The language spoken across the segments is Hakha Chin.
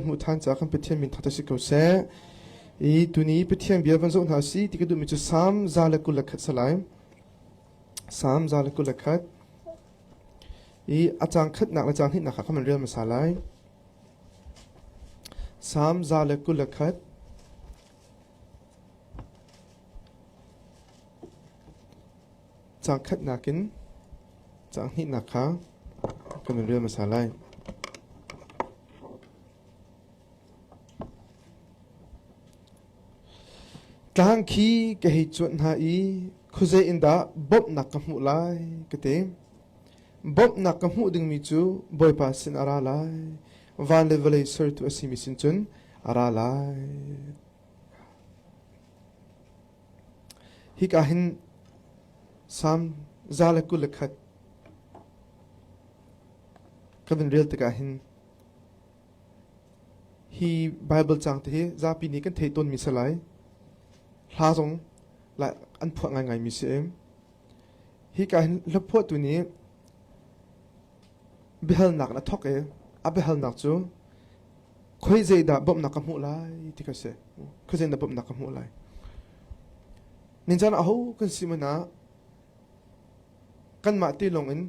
hmuh ṭhan caah kan Pathian min thangṭhat si ko seh. I tuni Pathian bia van zoh hna si ti ka duhmi cu Salm 121 salai. Salm 121 i a caang khatnak le caang hnihnak kha kan rel hmasa lai. Salm 121 Caang khatnak in caang hnihnak kha kan in rel hmasa lai. Tlang khi ka hei cuanh hna i khuazei in dah bawmhnak ka hmuh lai ka ti. Bawmhnak ka hmuh dingmi cu Bawipa sin a ra lai. Van le vawlei sertu a simi sin cun a ra lai. Hika hin Salm 121 ka van rel tikah hin hi Baibal caang te hi zapi nih kan theih tawnmi si lai. Hla zong an phuah ngaingaimi si. Hika hin hlaphuahtu nih biahalnak in a thawk i a biahalnak cu khoi zeidah bawmhnak ka hmuh lai ti kha si. Khoi zeidah bawmhnak ka hmuh lai. Nincan aho kan si man ah kanmah te lawng in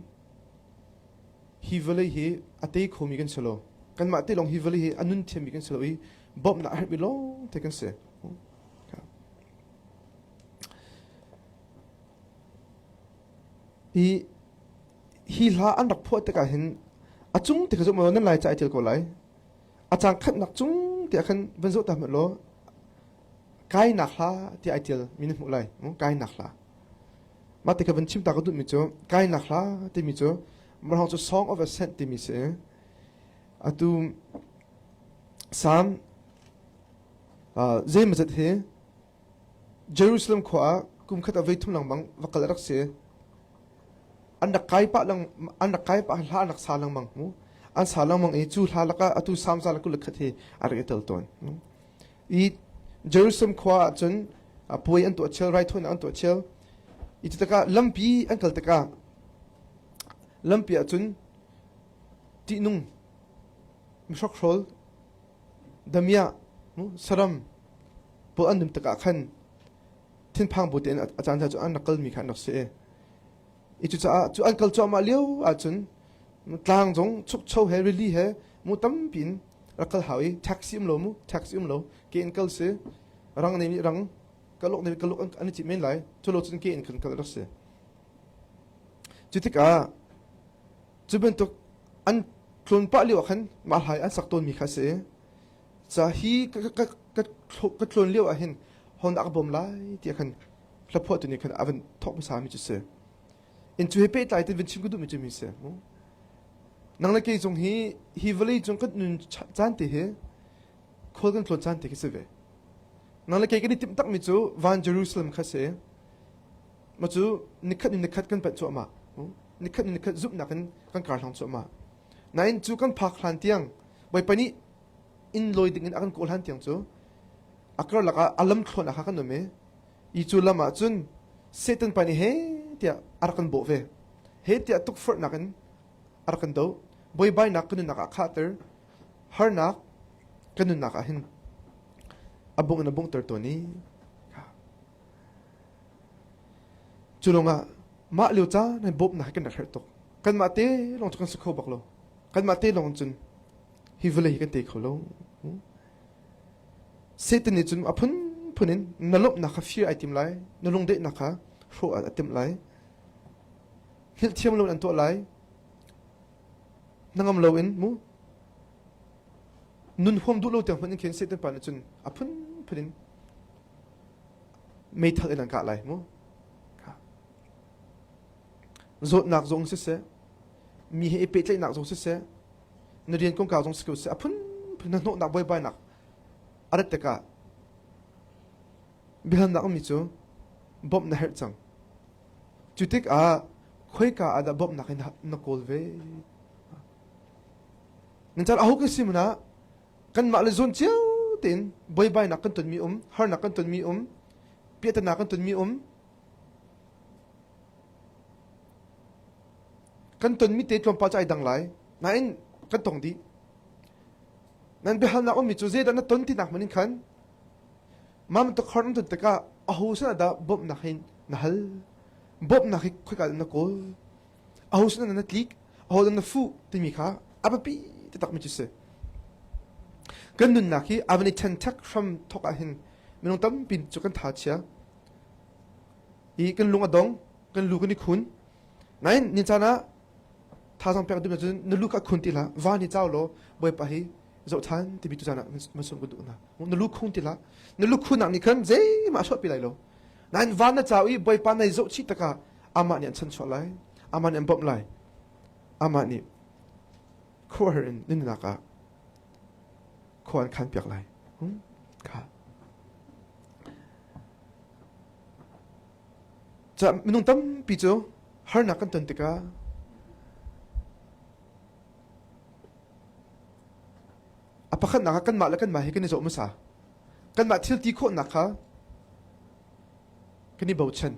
hi vawlei hi a tei khomi kan si lo. Kanmah te lawng hi vawlei hi a nun thiammi kan si lo i bawmhnak a herhmi lawng te kan si. Hi hi hla an rak phuah tikah hin a cung ti kha zoh nan lai ca ai ṭial ko lai. A cang khatnak cung tiah khan van zoh ta hmanh law kainak hla tiah ai ṭial mi na hmuh lai. Kainak hla. Mah ti kha van chim ta ka duhmi cu kainak hla timi cu Mirang cu Song of Ascent timi si. Atu Psalm zeimawzat hi Jerusalem khua ah kum khat ah voi thum lengmang va kal a rak si. An rak kai pah lang an rak kai pah hla an rak sa lengmang mu. An sa lengmang i cu hla lakah atu Psalm 121 hi a rak i tel tawn. I Jerusalem khua ah cun puai an tuah chel, raithawinak an tuah chel. I cu tikah lampi an kal tikah lampi ah cun ṭihnung mihrokhrawl damiah saram pawl an um tikah khan thinphang bu tein a caan cu an rak kalmi kha an rak si i cucaah cu an kal cuahmah lio ahcun tlang zong chukcho he rili he mu tampi in rak kal hau i taxi um lo mu taxi um lo ke in kal si rang nei nih rang kaluk nei kaluk an i cit men lai cu lo cun ke in kan kal rak si cu tikah cu bantuk an tlun pah lio ah khan mah hlai an sak tawnmi kha si ca hi ka tlawn lio ah hin hon a ka bawm lai tiah khan hlaphuahtu nih khan a van thawk hmasa mi cu si in cu he pehtlai tin van chim ka duhmi cu mi si nang le kei zong hi hi vawlei cung kan nun caan te hi khual kan tlawn caan te khi si ve nang le kei kan i timh takmi cu van Jerusalem kha si ma cu nikhat in nikhat kan panh cuahmah nikhat in nikhat zumhnak in kan kar hlang cuahmah nain cu kan phak hlan tiang Bawipa nih inn lawi ding in a kan kawl hlan tiang cu a karlak ah a lam thluan ah kha kan um i i cu lam ah cun Satan pa nih he tiah a rak kan bawh ve he tiah tukforhnak in a rak kan doh buaibainak kan nunnak ah khahter harnak kan nunnak ah hin a bungh in a bunghter tawn i cu lawngah mah lio caan hin bawmhnak hi kan rak herh tuk kanmah te lawng cu kan si kho bak lo kanmah te lawng cun hi vawlei hi kan te kho lo. Satan nih cun a phunphun in na lawmhnak kha fir ai tim lai, na lungdaihnak kha hrawh a timh lai. Hngilh thiam loin an tuah lai. Na ngam loin mu nun huam duh lo tiang hmanh in khin Satan pa nih cun a phunphun in meithal in an kah lai mu. Zawtnak zong siseh, mi he i pehtlaihnak zong siseh, na rian kongkau zong si ko seh a phunphun na hnawhnak buaibainak a rat tikah biahalnak ummi cu bawmh na herh cang. Cu tikah khoika ah dah bawmhnak hi na kawl ve? Nan cal aho kan si mana kanmah le zawn cio tein buaibainak kan tonmi um, harnak kan tonmi um, piahtana kan tonmi um, Kan tonmi te tlawmpal cu ai dang lai. Nain kan tong dih. Nan biahalnak ummi cu zeidah na ton tinak hmanh in khan mam takhor nan ton tikah aho sin ah dah bawmhnak hin na hal? Bawmhnak hi khoika na kawl? Aho sin ah na tlik? Aho dah na fuh timi kha a biapi taktakmi cu si. Kan nunnak hi a van i ṭhenṭhek hram thawk ah hin minung tampi cu kan tha chia i kan lung a dong, kan lu kan i khun. Nain ni caan ah thazaang pek duh cun na lu kha khun ti hlah, van hi cau law Bawipa hi zoh ṭhan timi tu caan ah man sung ka duh hna. Na lu khung ti hlah. Na lu khunnak nih khan zeihmah a chuahpi lai lo. Nain van na cau i Bawipa nai zoh chih takah amah nih an chanchuah lai, amah nih an bawmh lai. Amah nih khuaruahhar in nunnak ah khua an khan piak lai. Hmm? Kha. Ca minung tampi cu harnak kan ton tikah a pakhatnak ah kanmah le kanmah hi kan i zoh hmasa. Kanmah thil ti khawhnak kha kan i bochan.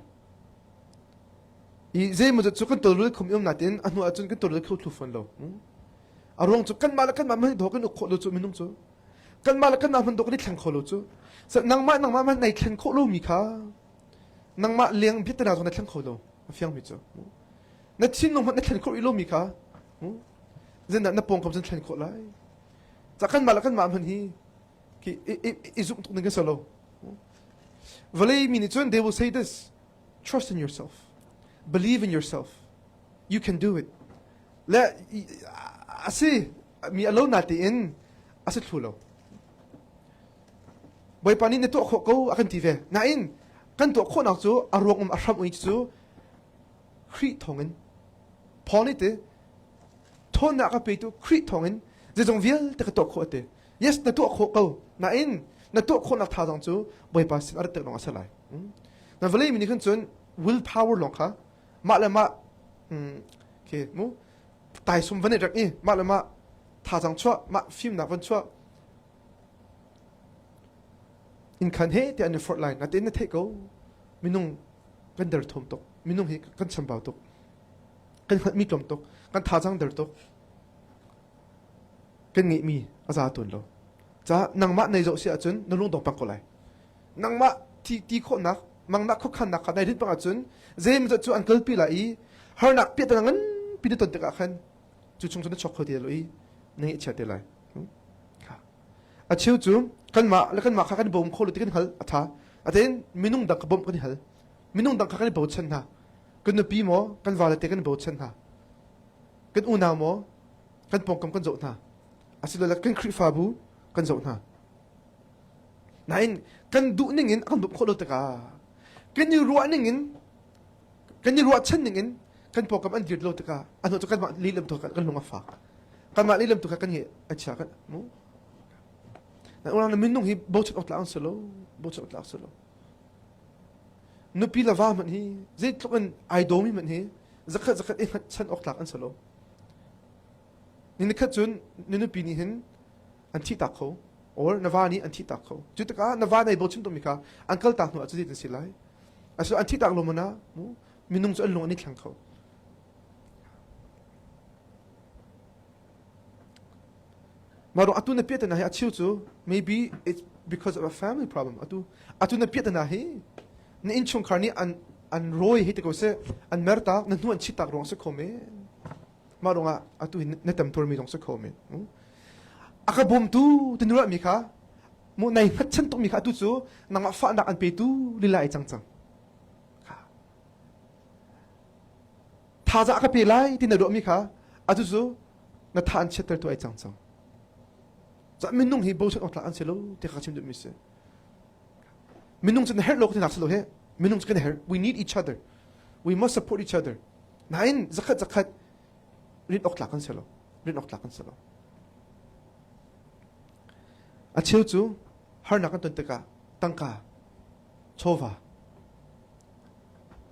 I zeimawzat cu kan tawlrel khom um natin a hnu ahcun kan tawlrel kho thlu fawn lo. A ruang cu kanmah le kanmah hmanh dawh kan uk khawh lo cu minung cu. Kanmah le kanmah hmanh dawh kan i thleng kho lo cu. Nangmah nangmah hmanh nai thlen khawh lomi kha nangmah leng biatana zong na thleng kho lo. A fiangmi cu. Na thinlung hmanh na thlen khawh rih lomi kha zendah na pawngkam cun thlen khawh lai. Ca kanmah le kanmah hmanh hi ki i zumh tuk ning kan si lo. Vawlei mi nih cun they will say this trust in yourself believe in yourself you can do it le a si mi a lo na tiin a si thlu lo Bawipa nih na tuah khawh ko a kan ti ve nain kan tuah khawhnak cu a ruang um a hram ui cu Khrih thawngin Paul nih ti thawnnak a petu Khrih thawngin zeizong vialte ka tuah khawh a ti yes na tuah khawh ko nain na tuah khawhnak thazaang cu Bawipa sin a rat tik lawng a si lai na vawlei mi nih khan cun will power lawng kha mah le mah okay mu taisum van i rek i mah le mah thazaang chuah mah fimnak van chuah in khan he ti an i forh lai natein na theih ko minung kan derthawm tuk minung hi kan chambau tuk kan hngalhmi tlawm tuk kan thazaang der tuk kan ngeihmi a za tawn lo ca nangmah nei zoh si ahcun na lung dong pang ko lai nangmah thi ti khawhnak mangnak khuakhannak kha nai rinh pang ahcun zeimawzat cu an kalpi lai i harnak piahtana nganpi na ton tikah khan cu chung cu na chok kho ti lo i na ngaihchia te lai a cheu cu kanmah le kanmah kha kan i bawm kho lo ti kan hngal a tha atein minung dang ka bawmh kan i hal minung dang kha kan i bochan hna kan nupi maw kan vale te kan i bochan hna kan unau maw kan pawngkam kan zoh hna asilole kan Khrihfabu kan zoh hna Nain kan duh ning in a kan bawmh khawh lo tikah kan i ruah ning in kan i ruahchan ning in kan pawngkam an dir lo tikah a hnu cu kanmah lihlam tu kan lung a fak kanmah lihlam tu kha kan nge a chia kan mu na unau na minung hi bochan awk tlak an si lo bochan awk tlak si lo nupi le va hmanh hi zeitluk in ai dawmi hmanh hi zakhat zakhat i chan awk tlak an si lo ni nikhat cun ni nupi nih hin an thih tak kho or na va nih an thih tak kho cu tikah na va nei bochan tukmi kha an kal tak hnu ah cuti an si lai aso an thih tak lo mana mu minung cu an lung an i thleng kho Mah atu na piah hi a cheu cu maybe it's because of a family problem atu atu na piah hi na innchungkhar nih an an rawi hi te ko seh an mer tak na hnu an chit tak ruang si kho men mah ruangah atu hi na temtuarmi zong si kho men a ka bawmtu ti nu mi kha mu nai hngatchan tukmi kha atu cu nangmah fahnak an petu lila ai cang cang thaza a ka pe lai ti na ruahmi kha atu cu na tha an chiattertu ai cang cang ca minung hi bochan awk tlak an si lo ti kha chim duhmi si minung cu na herh lo ka ti nak si lo he minung cu kan herh we need each other we must support each other nain zakhat zakhat rin awk tlak kan si lo rin awk tlak kan si lo a cheu cu harnak kan ton tikah tangka chawva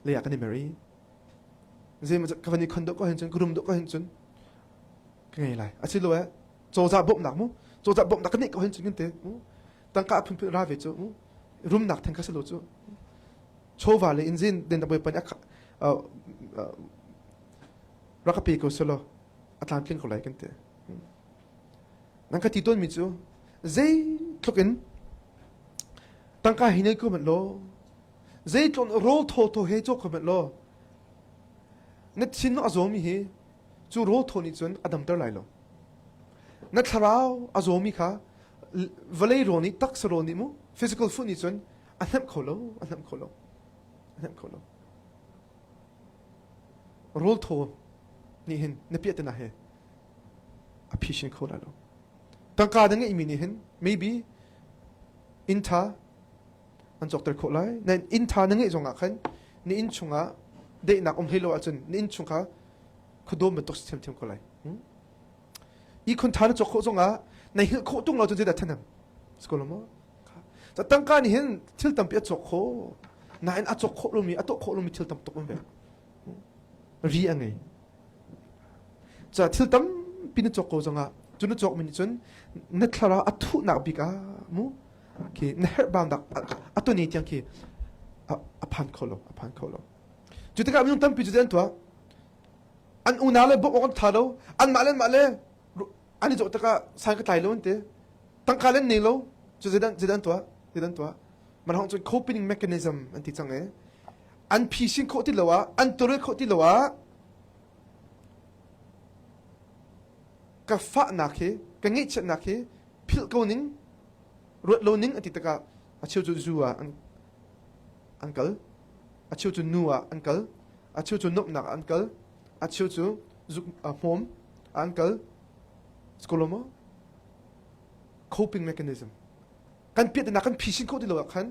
lei ah kan i mer i zeimaw ka van i khon deuh ko hin cun ka rum deuh ko hin cun ka ngei lai asiloah cozah bawmhnak mu cozah bawmhnak ka neih ko hin cun kan te mu tangka a phunphun ra ve cu mu rumnak theng kha si lo cu chawva le in zin den bawipa nih a rak ka pe ko selaw a tlamtling ko lai kan ti nan ka ti tawnmi cu. Zeitluk in tangka hi nei ko hmanh law, zeitluk in rawl thawthaw he caw ko hmanh law, na thinlung a zawmi hi cu rawl thaw nih cun a damter lai lo. Na thlarau a zawmi kha vawlei rawl nih taksa rawl nih mu physical food nih cun a hnemh kho lo, a hnemh kho lo, a hnemh kho lo. Rawl thaw nih hin na piahtana he a phisin kho lai lo. Tangka na ngeihmi nih hin maybe inn ṭha an cawkter khawh lai. Nain inn ṭha na ngeih zongah khan na inn chungah daihnak um hlei lo ahcun na inn chung kha khuadawm bantuk si ṭhiamṭhiam ko lai. Hmm? Ihkhun ṭha na cawk khawh zongah na hngilh khawh tung lo cun zeidah ṭhahnem? Si ko lo maw? Tangka nih hin thil tampi a cawk khawh. Nain a cawk khawh lomi, a tuah khawh lomi thil tam tuk um ve. Ri a ngei. Ca thil tampi na cawk ko zongah cu na cawkmi nih cun na thlarau a thuhnak bik ah mu khi na herhbaunak a tuni tiang khi a phan kho lo a phan kho lo cu tikah minung tampi cu an tuah an unau le bawmh awk an tha lo anmah le anmah le an i zoh tikah san ka tlai lo an ti tangka le an nei lo cu zeidah zeidah an tuah zeidah an tuah man cun coping mechanism an ti cang e an phisin khawh ti lo ah an tawlrel khawh ti lo ah ka fahnak hi ka ngeihchiatnak hi philh ko ning ruat lo ning an ti tikah a cheu cu zu ah an an kal a cheu cu nu ah an kal a cheu cu nuamhnak ah an kal a cheu cu zuk hmawm ah an kal skolomo coping mechanism kan piahnak kan phisin khawh ti lo ah khan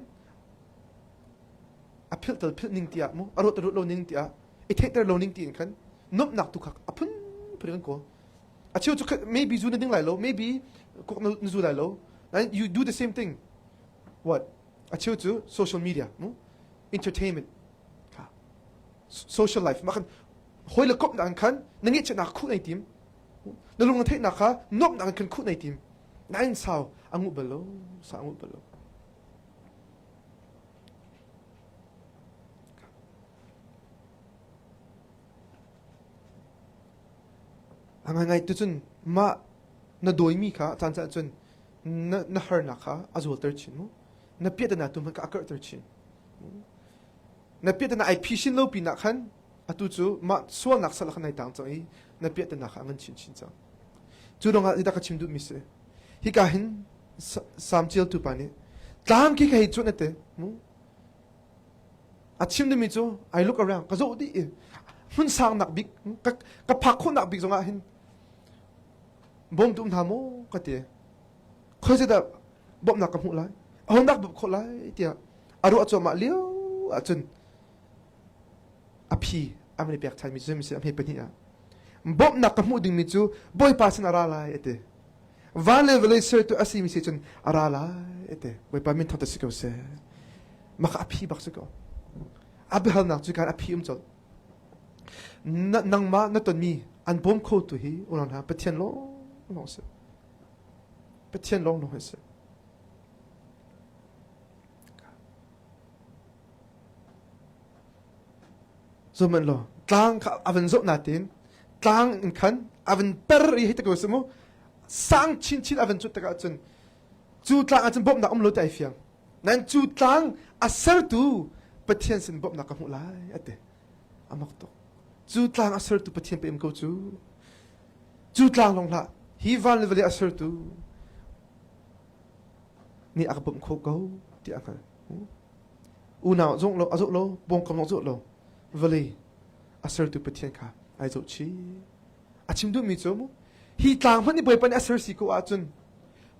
a philh tal philh ning tiah mu a ruat ruat lo ning tiah i theihter lo ning tiin khan nuamhnak tu kha a phun phun kan kawl a cheu cu maybe zu na ding lai lo maybe kok na zu lai lo and you do the same thing what a cheu cu social media mu entertainment kha social life ma khan hoi le kop nak khan na ngeihchiatnak khuh nei tim na lung na theihnak kha nuamhnak khan khuh nei tim nain sau a nguh bal lo sa a nguh bal lo A ngaingai tu cun mah na dawimi kha caan caan cun na, na harnak kha a zualter chin mu. Na piahtana tu hmanh kha a karhter chin. Na piahtana ai phisin lo pinah khan atu cu mah sualnak sal khan ai tang cang i na piahtana kha a ngan chinchin cang. Cu ruangah zeidah ka chim duhmi si? Hika hin Salm ṭialtu pa nih tlang khi ka hei cuanh a ti. Mu? A chim dingmi cu I look around ka zoh dih i hmun sangnak bik ka, ka phak khawhnak bik zongah hin bawmtu um hna maw ka ti. Khoi zeidah bawmhnak ka hmuh lai? Ahodah bawmh khawh lai tiah a ruah cuahmah lio ahcun a phi a van i pek ṭhanmi cu si a hme pahnih ah bawmhnak ka hmuh dingmi cu Bawipa sin a ra lai a ti. Van le vawlei sertu a simi si cun a ra lai a ti. Bawipa min thawt si ko seh. Mah kha a phi bak si ko. A biahalnak cu kan a phi um colh. Na, nangmah na tonmi an bawm kho tu hi unau hna Pathian lawng lawng si. Pathian lawng lawng hi si. Zohmanh law tlang kha a van zoh natin tlang in khan a van per i hei ti ko si mu sang chinchin a van cut tikah cun cu tlang ah cun bawmhnak um lo ti ai fiang nan cu tlang a sertu Pathian sin bawmhnak ka hmuh lai a ti a mak tuk cu tlang a sertu Pathian pe ko cu cu tlang lawng hlah hi van le vawlei a sertu nih a ka bawmh khawh ko ti a hngalh Unau zong lo a zoh lo, pawngkam zong zoh lo, vawlei a sertu Pathian kha ai zoh chih. A chim duhmi cu mu hi tlang hmanh nih Bawipa nih a ser si ko ahcun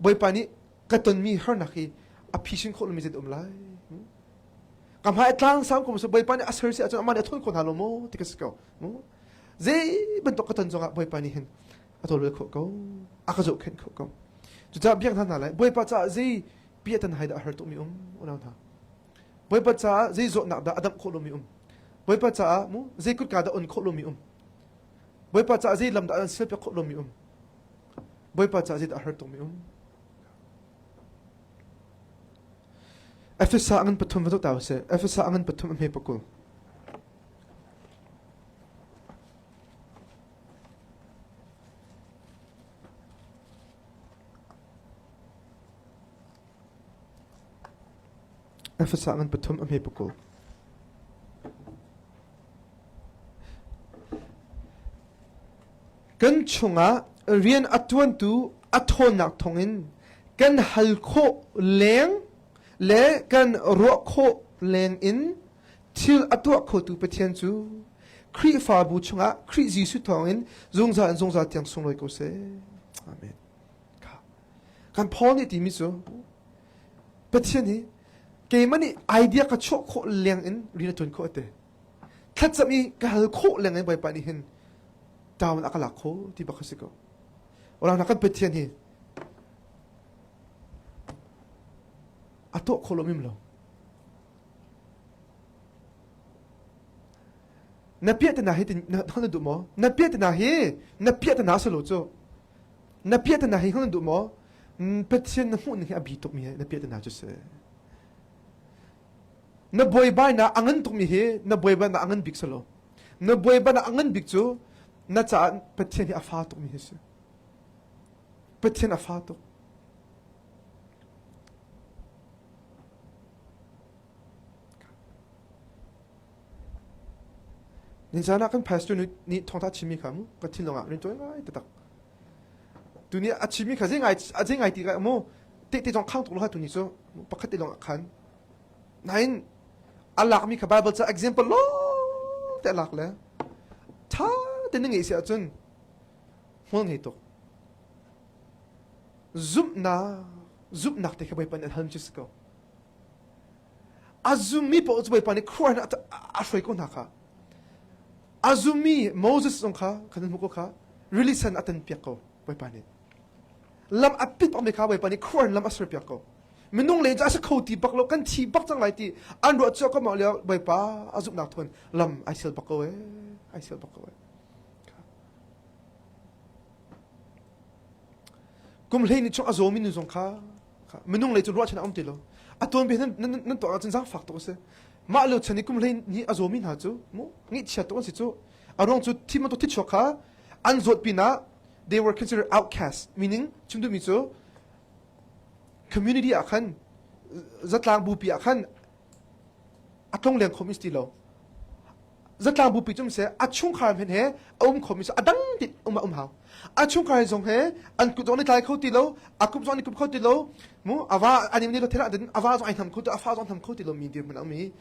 Bawipa nih ka tonmi harnak hi a phisin khawh lomi zeidah um lai? Ka hmai tlang sang ko so Bawipa nih a ser si ahcun amah nih a thawn khawh hna lo maw ti ka si ko. Zei bantuk ka ton zongah Bawipa nih hin a tawlrel khawh ko, a ka zohkhenh khawh ko. Cucaah biak hna hna lai Bawipa caah zei piatan hai dah a har tukmi um unau hna Bawipa caah zei zawtnak dah a damh khawh lomi um Bawipa caah mu zei kutka dah on khawh lomi um Bawipa caah zei lam dah an sialpiak khawh lomi um Bawipa caah zei dah a har tukmi um Efesa angan pathum va ta seh Efesa angan pathum a hme pakul Efesa ngan pathum a hme pakul. Kan chungah rian a ṭuantu a ṭhawnnak thawngin kan hal khawh leng le kan ruah khawh leng in thil a tuah khotu Pathian cu Khrihfabu chungah Khrih Jesuh thawngin zungzal in zungzal tiang sunglawi ko seh. Amen. Kan Paul nih timi cu Pathian hi keimah nih idea ka chuah khawh leng in rian a ṭuan khawh ate. Thlacam i ka hal khawh leng in Bawipa nih hin down a ka lak kho ti bak a si ko. Orang kan Pathian hi a tuah kho lo mim lo. Na piah hi na na duh maw? Na piah hi na piah si lo cu. Na piah hi na duh maw? Pathian na hmuh ning hi a bi tukmi hi na piah cu si. Na buaibainak a ngan tukmi hi na buaibainak a ngan bik si lo. Na buaibainak a ngan bik cu na caah Pathian hi a fa tukmi hi si. Pathian a fa tuk. Nizan ah kan pastor nih thawngtha chimmi kha mu ka thinlung ah rintuai ngai taktak. Tuni a chimmi kha zei ngai a zei ngai ti ka mu te te zong khang tuk lo ha tuni cu pakhat te lawng ah khan. Nain a lakmi kha Bible ca example lawng te a lak le tha te na ngeih si ahcun hmual ngei tuk. Zumhnak zumhnak te kha Bawipa nih an hal cu si ko. A zummi paoh cu Bawipa nih khuaruahnak a hruai ko hna kha. A zummi Moses zong kha kan hmuh ko kha rili sen a tan piak ko Bawipa nih. Lam a pit bakmi kha Bawipa nih khuaruahnak lam a ser piak ko. Minung le cu a si kho ti bak lo kan thi bak cang lai ti an ruah cio ko mah lio Bawipa a zumhnak thun lam ai sial bak ko ee ai sial bak ko ee. Kum hlei ni chung a zawmi nu zong kha minung lei cu ruahchan a um ti lo a tuanbia nan nan nan tuah ahcun zaangfak tuk a si mah lio chan i kum hlei ni a zawmi hna cu mu ngaihchia tuk an si cu a ruang cu thi bantuk thichuak kha an zawt pinah they were considered outcast meaning chim duhmi cu community ah khan zatlang bupi ah khan a tlongleng khomi si ti lo zatlang bupi cum seh a chungkhar hen he a um khomi cu a dang tit um a um hau a chungkhar zong he an kut zong ni tlai kho ti lo a kup zong ni kup kho ti lo mu ava ani ni lo thela din ava zong ai hnam kho ti a fa zong hnam kho ti lo mi dir hmun mi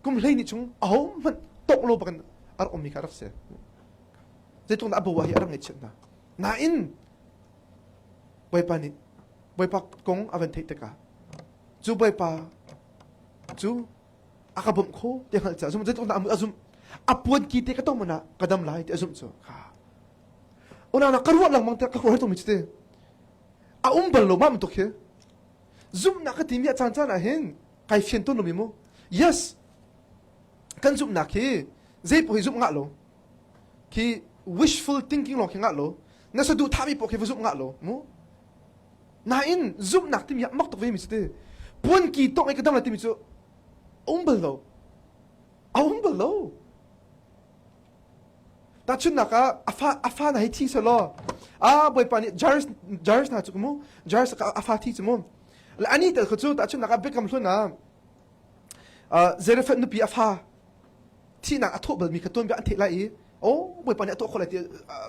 kum hlei ni chung a ho hmanh tok lo bakin ar um mi kha rak se zeitluk a bo hi a rak ngai chiat na nain bawipa nih bawipa kong a van theih tikah cu bawipa cu a ka bawmh kho ti hngalh caah zeitluk dah a zumh a puan ki te ka tong man ah ka dam lai ti a zumh cu unau na ka ruah lengmang te ka ruah tuk mi cu te a um bal lo ma tuk hi zumhnak ka timi a caan caan ah hin kai fian tawn lo mi mu yes kan zumhnak hi zei poh hi zumh ngah lo khi wishful thinking lawng khi ngah lo na saduh thahmi poh khi va zumh ngah lo mu Nain zumhnak timi ah mak tuk ve mi si ti. Puanki tawk i ka dam lai timi cu a um bal lo. A um bal lo. Tahchunhnak ah a fa a fa na hei thi selaw a bawipa nih Jairus Jairus hna cu mu Jairus a fa thi cu mu le ani tel kha cu tahchunhnak ah biakam hlun ah Zarephath nupi a fa thihnak a thawh balmi kha tuanbia an theih lai i oh bawipa nih a tuah khawh lai ti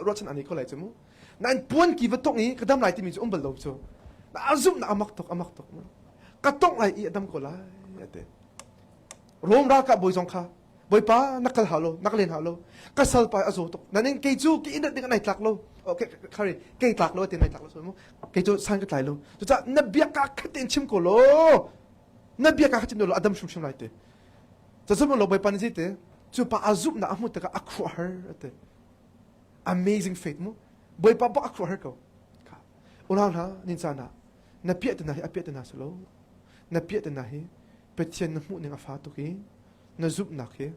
ruahchan an nei kho lai cu mu nain puanki va tongh i ka dam lai timi cu um bal lo cu a zumhnak a mak tuk a mak tuk ka tongh lai i a dam ko lai ati Rom ralkap bawi zong kha bawipa na kal hau lo na ka len hau lo ka salpa a zaw tuk nain kei cu ki in ding nai tlak lo okay sorry kei tlak lo ti nai tlak lo so mu kei cu san ka tlai lo cucaah na bia ka khat tein chim ko lo na bia ka khat chim lo a dam hrimhrim lai te cazum lo bawipa nih te cu pa a zumhnak a hmuh tikah a khuahar ati amazing faith mu bawipa bak a khuahar ko unau hna nin caan ah na piah te hna hi a piah te hna si lo na piah te hna hi Pathian na hmuh ning a fa tuk i na zumhnak hi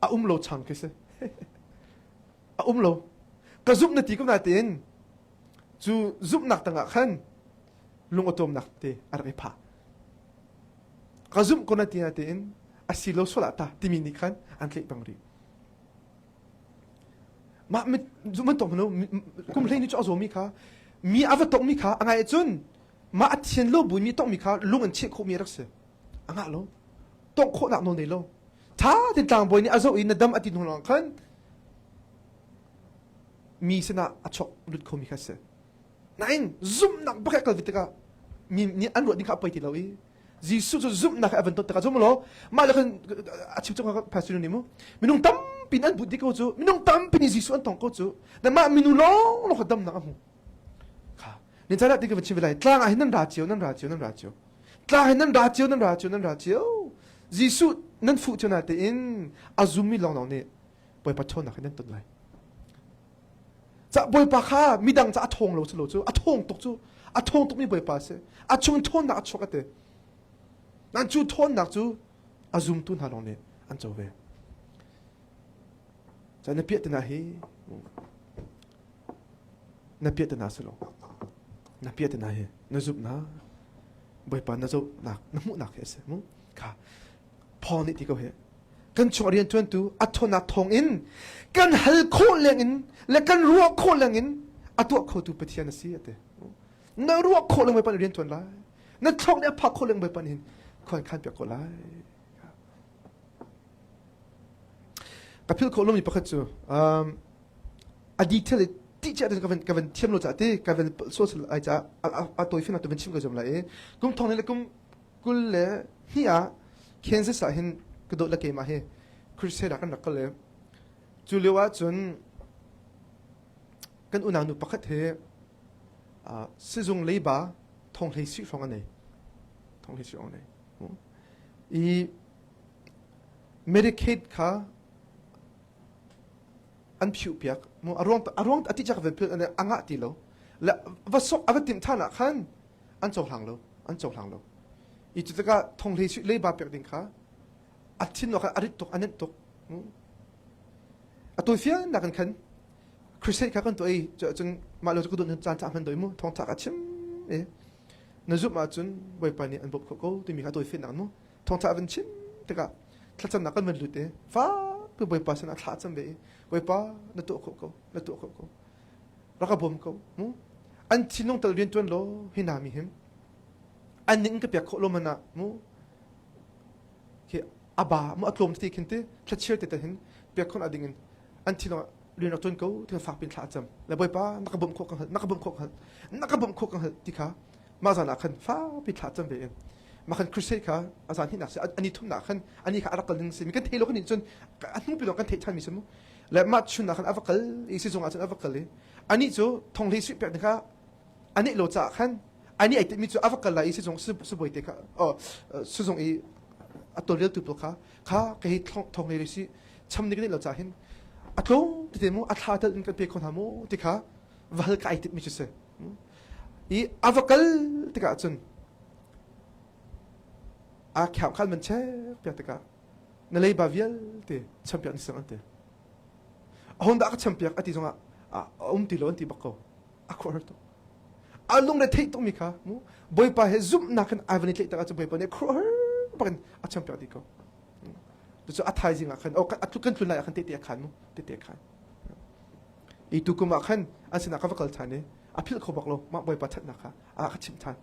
a um lo chang khi si a um lo ka zumh na ti ko na tein cu zumhnak tangah khan lung awtawmnak te a rak i phah ka zumh ko na ti na tein a si lo sual ah ta timi nih khan an tlaih peng rih mah mit zumh an tong kum hlei ni cu a zawmi kha mi a va tongmi kha a ngai cun. Mah a thian lo buin mi tongmi kha lung an cheh khawhmi a rak si. A ngah lo. Tongh khawhnak nawl nei lo. Tha tein tlangbawi nih a zoh i na dam a ti hnu lawng khan mi sinah a chok lut khomi kha si. Nain zumhnak bak kal ve tikah mi nih an ruah ding kha a poi ti lo i Jesuh cu zumhnak he a van ton tikah zum law mah le khan a chim chung pastor nih mu minung tampi an but dih ko cu minung tampi nih Jesuh an tong ko cu na mah minu lawng lawng kha damnak a hmu kha nin caan ah ti ka van chim ve lai tlang ah hin nan ra cio nan ra cio nan ra cio tlang hin nan ra cio nan ra cio nan ra cio Jesuh nan fuh cio na tein a zummi lawng lawng nih Bawipa ṭhawnnak hin nan ton lai Ca Bawipa kha midang ca a thawng lo cu lo cu a thawng tuk cu a thawng tukmi Bawipa a si a chung thawnnak a chuak a ti nan cu thawnnak cu a zumtu hna lawng nih an co ve ca na piah tina hi na piah tina si lo na piah tina hi na zumhnak Bawipa na zohnak na hmuhnak hi a si mu kha Paul nih ti ko hi kan chung riantuantu a thawnnak thawng in kan hal khawh leng in le kan ruah khawh leng in a tuah khotu Pathian a si a ti na ruah khawh leng Bawipa nih riantuan lai na thluak nih a phak khawh leng Bawipa nih hin khuan khan piak ko lai ka philh khawh lomi pakhat cu um, a detail ti chia ka van ka van thiam lo ca ti ka van social ai ca a tawi fin tu van chim ko zom lai i kum thong le kum 22 ah Kansas ah hin ka dawt le keimah hi crusade ah kan rak kal i cu lio ah cun kan unau nu pakhat he sizung leiba thonghlei sih hrawng a nei thonghlei sih hrawng a nei i Medicaid kha an phiuh piak mu a ruang a ruang a ti chak ve phil a ngah ti lo le va sok a va timh than ah khan an cohlang lo an cohlang lo i cu tikah thonghlei sui leiba pek ding kha a thin kha a rit tuk a nenh tuk a tawifian nak in khan crusade kha kan tuah i cun mah lo cu ka duh caan ca hman doi mu thawngtha ka chim i na zumh ahcun bawipa nih an bawmh khawh ko timi kha tawifian nak mu thawngtha van chim tikah thlacamnak kan van lut i fakpi bawipa sinah thla cam ve i bawipa na tuah khawh ko na tuah khawh ko rak ka bawm ko mu an thinlung tal rian tuan law hi na mi him an ning ka pek khawh lo man ah mu khi aba mu atlawm ti khin ti thlachir te hin pek khon ading in an thinlung rian rak tuan ko ti fak pin thla cam le bawipa na ka bawmh khawh ka hngalh na ka bawmh khawh ka hngalh na ka bawmh khawh ka hngalh ti kha mah zan ah khan fa pi thla cam ve in mah khan crusade kha a zan hnih nak si ani thum nak khan ani kha a rak kal ding si mi kan thei lo kan nih cun a hnu pi lawng kan theih than mi si mu le mah chun ah khan a va kal i sizung ah cun a va kal i ani cu thonghlei suih pek kha ani lo caah khan ani ai mi cu a va kal lai i sizung sibawi te kha oh sizung i a tawlreltu pawl kha kha ka hi thonghlei si cham ni kan lo caah hin a tlawm tete mu a thla tel in kan pe kho hna mu ti kha va hal ka ai mi cu si i a va kal tikah cun a khyam khan man chek piak tikah na leiba vialte champiak ni sang an ti ahon dah ka champiak ati zongah a um ti lo an ti bak ko a khuar tuk a lungre theih tuk mi kha mu bawipa he zumhnak in ai van i tlaih tak ahcun bawipa nih khuar bakin a champiak dih ko cu a thaizing ah khan oh kan kan tlun lai ah khan tete a khan mu tete a khan i tu kum ah khan an sinah ka va kal than i a philh kho bak lo mah bawipa thatnak kha a ka chimh than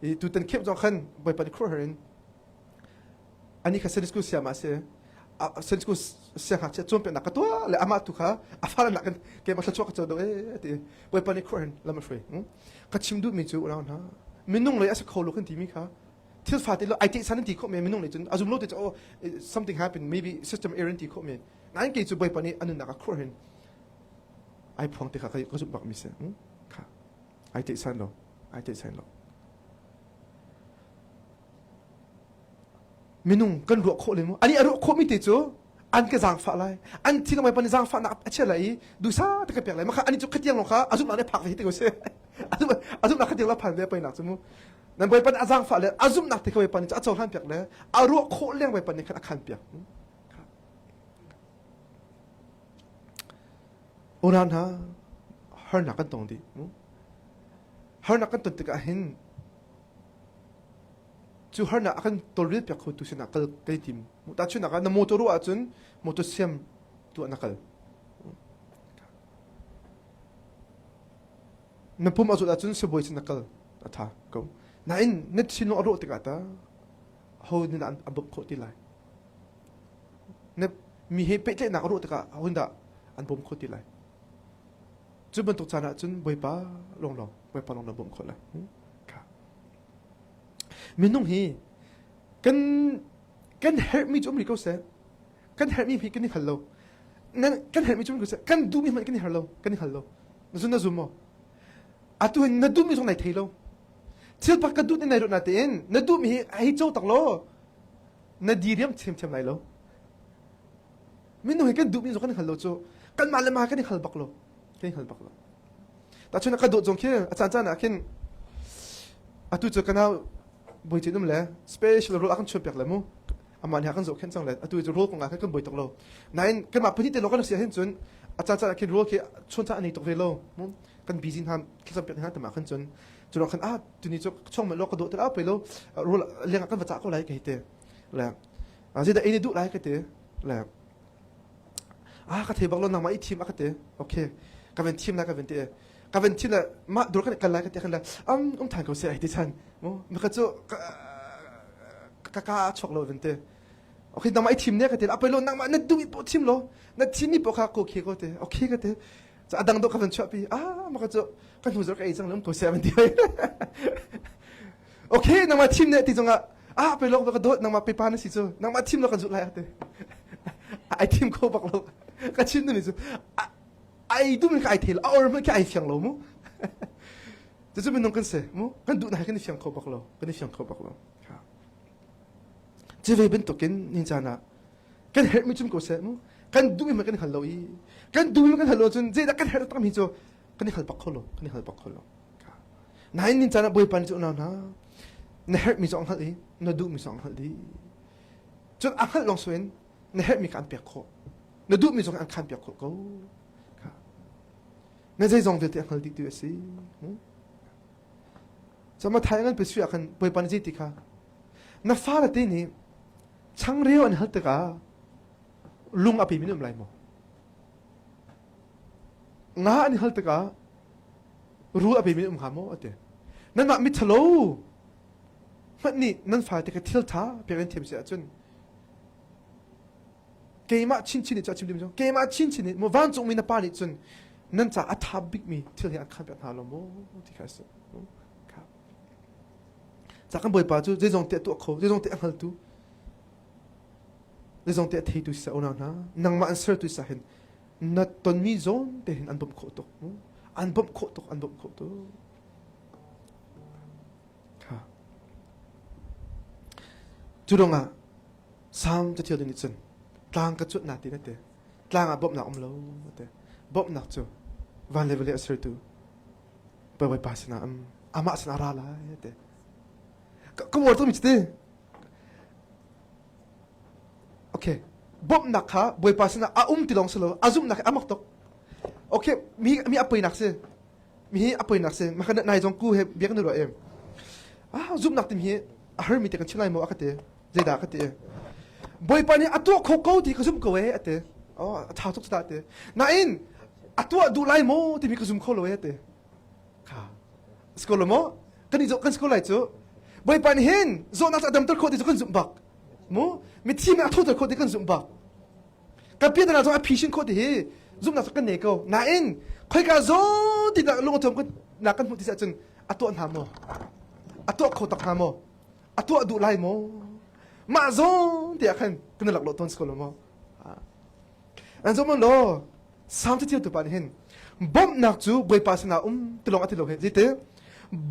i tutan khep zong khan bawipa nih khuar in ani kha Sunday school siam ah si Sunday school siangngakchia cawnpiaknak ka tuah le amah tu kha a fale nak in keimah thluachuah ka co do e ti bawipa nih khuar in lam a hruai ka chim duhmi cu unau hna minung lei a si kho lo kan timi kha thil fate lo ai san ti khawh men minung lei cun a zum lo te cu oh something happen maybe system error ti khawh men nain kei cu bawipa nih a nunnak a khuar hin ai phuang te kha ka zumh bak mi si kha ai te san lo ai te san lo Minung kan ruah khawh le mu. Ani a ruah khawhmi te cu an ka zaangfah lai. An thinlung mai pan zaangfahnak a chia lai i dusa te ka pek lai. Maka ani cu khatiang lawng kha a zumhnak nih phak ve te ko si. A zumhnak khatiang la phan ve pei nak cu mu. Nan bawipa nih a zaangfah le a zumhnak te kha bawipa nih cu a cohlan piak le a ruah khawh leng bawipa nih khan a khan piak. Unau hna harnak kan tong dih. Harnak kan ton tikah hin Cu harnak a kan tawlrel piak khotu sinah kal kai tim. Tahchunhnak ah na motor ruah ahcun motor siam tuah na kal. Na pum a zawt ahcun sibawi sin na kal. A ṭha ko. Nain na thinlung a rawh tikah ta ho nih dah an bawmh khawh ti lai? Na mi he pehtlaihnak a rawh tikah ho dah an bawm khawh ti lai? Cu bantuk caan ah cun Bawipa lawnglawng, Bawipa lawng na bawmh khawh lai. Kha. Minung hi kan kan herhmi cu um rih ko seh. Kan herhmi hi kan i hngal lo. Kan herhmi cu um ko seh. Kan duhmi hmanh kan i hngal lo. Kan i hngal lo. Na zun na zum maw? Atu hin na duhmi zong nai thei lo. Thil pak ka duh ni nai ruat natein na duhmi hi hei co tak law na diriam thiamthiam lai lo. Minung hi kan duhmi zong kan i hngal lo cu kanmah le mah kan i hngal bak lo. Kan i hngal bak lo. Tahchun ka dawt zong khi a caan caan ah khin atu cu ka nau bawi cin um le special role a kan chuan piak le mu amah nih a kan zohkhenh cang le atu cu rawl kong ah khan kan buai tuk lo nain kanmah pahnih te lawng kan si ahhin cun a caan caan ah khin rawl khi chuan caan a nei tuk ve lo mu kan busy hna thlacam piak hna tamah khan cun cu lawng khan ah tuni cu chong lo ka dawh te la pe lo rawl leng ah kan va cah ko lai ka hei te le zeidah ei ne duh lai ka ti le ah ka thei bak lo nangmah i thim a ka ti okay ka ven thim lai ka ven ti ka ven thim le mah dur kan kal lai ka ti khan le um um than ko se ai ti chan mu maka cu ka ka chuak lo ven te okay nangmah i thim ne ka ti a pei lo nangmah na duh i po thim lo na thim mi po kha ko khe ko te okay ka te a dang do ka van chuah pi ah maka cu ka hnu zor ka ei cang lum ko se van ti okay nangmah thim ne ti zongah ah pe lok ka dawt nangmah pe pa na si cu nangmah thim lo kan zulh lai ate ai thim kho bak lo ka chin ni cu ai dum ka ai thel a or hmanh khi ai fiang lo mu cucu minung kan si mu kan duh na kan i fiang kho bak lo kan i fiang kho bak lo cu ve bantukin nin caan ah kan herhmi cum ko seh mu kan duhmi hmanh kan i hngal lo i kan duhmi kan hngal lo cun zeidah kan herh takmi cu kan i hngal bak kho lo kan i hngal bak kho lo Nain nin caan ah Bawipa nih cu unau hna na herhmi cu a hngalh i na duhmi cu a hngalh dih. Cun a hngalh lawng in na herhmi kha an pek khawh. Na duhmi zong an khan piak khawh ko. Na zeizong vialte a hngal dih tu a si. Cama thai ngan pe sui ah khan Bawipa nih zei ti kha na fale te nih changreu an hal tikah lung a pe mi um lai maw? Nga an hal tikah rul a pemi um hnga maw a ti nanmah mithalo hmanh nih nan fate kha thil ṭha pek in thiam si ahcun keimah chinchin nih cu a chim ding cu keimah chinchin nih maw vancungmi na pa nih cun nan ca a ṭha bikmi thil hi an khan piak hna lo maw ti kha a si ca kan bawipa cu zeizong te a tuah kho zeizong te a hngaltu zeizong te a theitu si unau hna nangmah an sertu sa hin na tonmi zawn te hin an bawmh khawh tuk an bawmh khawh tuk an bawmh khawh tuk kha cu dongah Salm cathial nih cun tlang ka cut na ti na ti tlang ah bawmhnak um lo te bawmhnak cu van le vawlei a sertu Bawipa sinah um amah sinah ra lai te ka uar tuk mi cu ti Okay. Bawmhnak kha Bawipa sinah a um ti lawng si lo, a zumhnak hi a mak tuk. Okay, mi mi a poinak si. Mi hi a poinak si. Maka nai zong ku he biak na ruah em. Ah, zumhnak tim hi a har mi te kan chim lai maw a ka ti. Zeidah ka ti. Bawipa nih a tuah kho ko ti ka zumh ko e a ti. Oh, a ṭha tuk cu ti. Nain a tuah duh lai maw timi ka zum kho lo e a ti. Kha. School maw? Kan i kan school lai cu. Bawipa nih hin zawtnak cu a damter khawh ti cu kan zumh bak. Mu mithi nih a thoter khawh ti kan zumh bak. Kan piatana zong a phishin khawh ti hi zumhnak cu kan nei ko. Nain khoika zawn ti dah lung kan nak kan hmuh ti cun a tuah hna maw? A tuah kho tak hna maw? A tuah duh lai maw? Mah zawn ti ah khan kan lak lo tawn si ko lo maw? An zumh law Salm cathial tu pa nih hin bawmhnak cu Bawipa sinah um ti lawng a ti lo he zeiti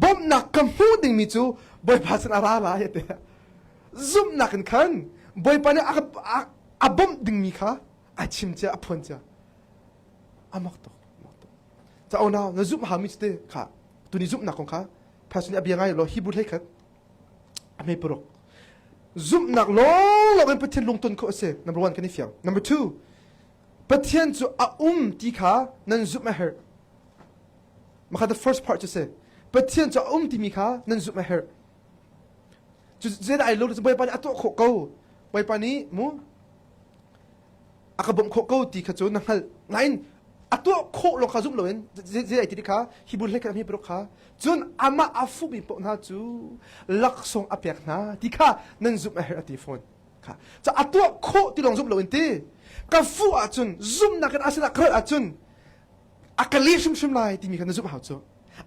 bawmhnak ka hmuh dingmi cu Bawipa sinah ra lai a ti zumhnak in khan Bawipa nih a, a bawmh dingmi kha a chim cia a phuan cia a mak tuk mak tuk ca unau na zumh hami cu te kha tuni zumhnak kong kha pastor nih a bia ngai law Hebrew hlei khat a hme paruk zumhnak lawnglawng in Pathian lungton khawh a si number one kan i fiang number two Pathian cu a um ti kha nan zumh a herh Maka the first part cu si Pathian cu a um timi kha nan zumh a herh cu zeidah ai lo cu Bawipa nih a tuah khawh ko Bawipa nih mu a ka bawmh khawh ko ti kha cu na hngalh nain. A tuah khawh lawng kha zum loin zei ai ti kha Hebrew hlei khat mi paruk kha cun amah a fuhmi paoh hna cu laksawng a pek hna ti kha nan zumh a herh a ti fawn. Kha ca a tuah khawh ti lawng zum loin ti ka fuh ahcun zumhnak in a sinah ka rat ahcun a ka leh hrimhrim lai timi kha na zumh hau cu.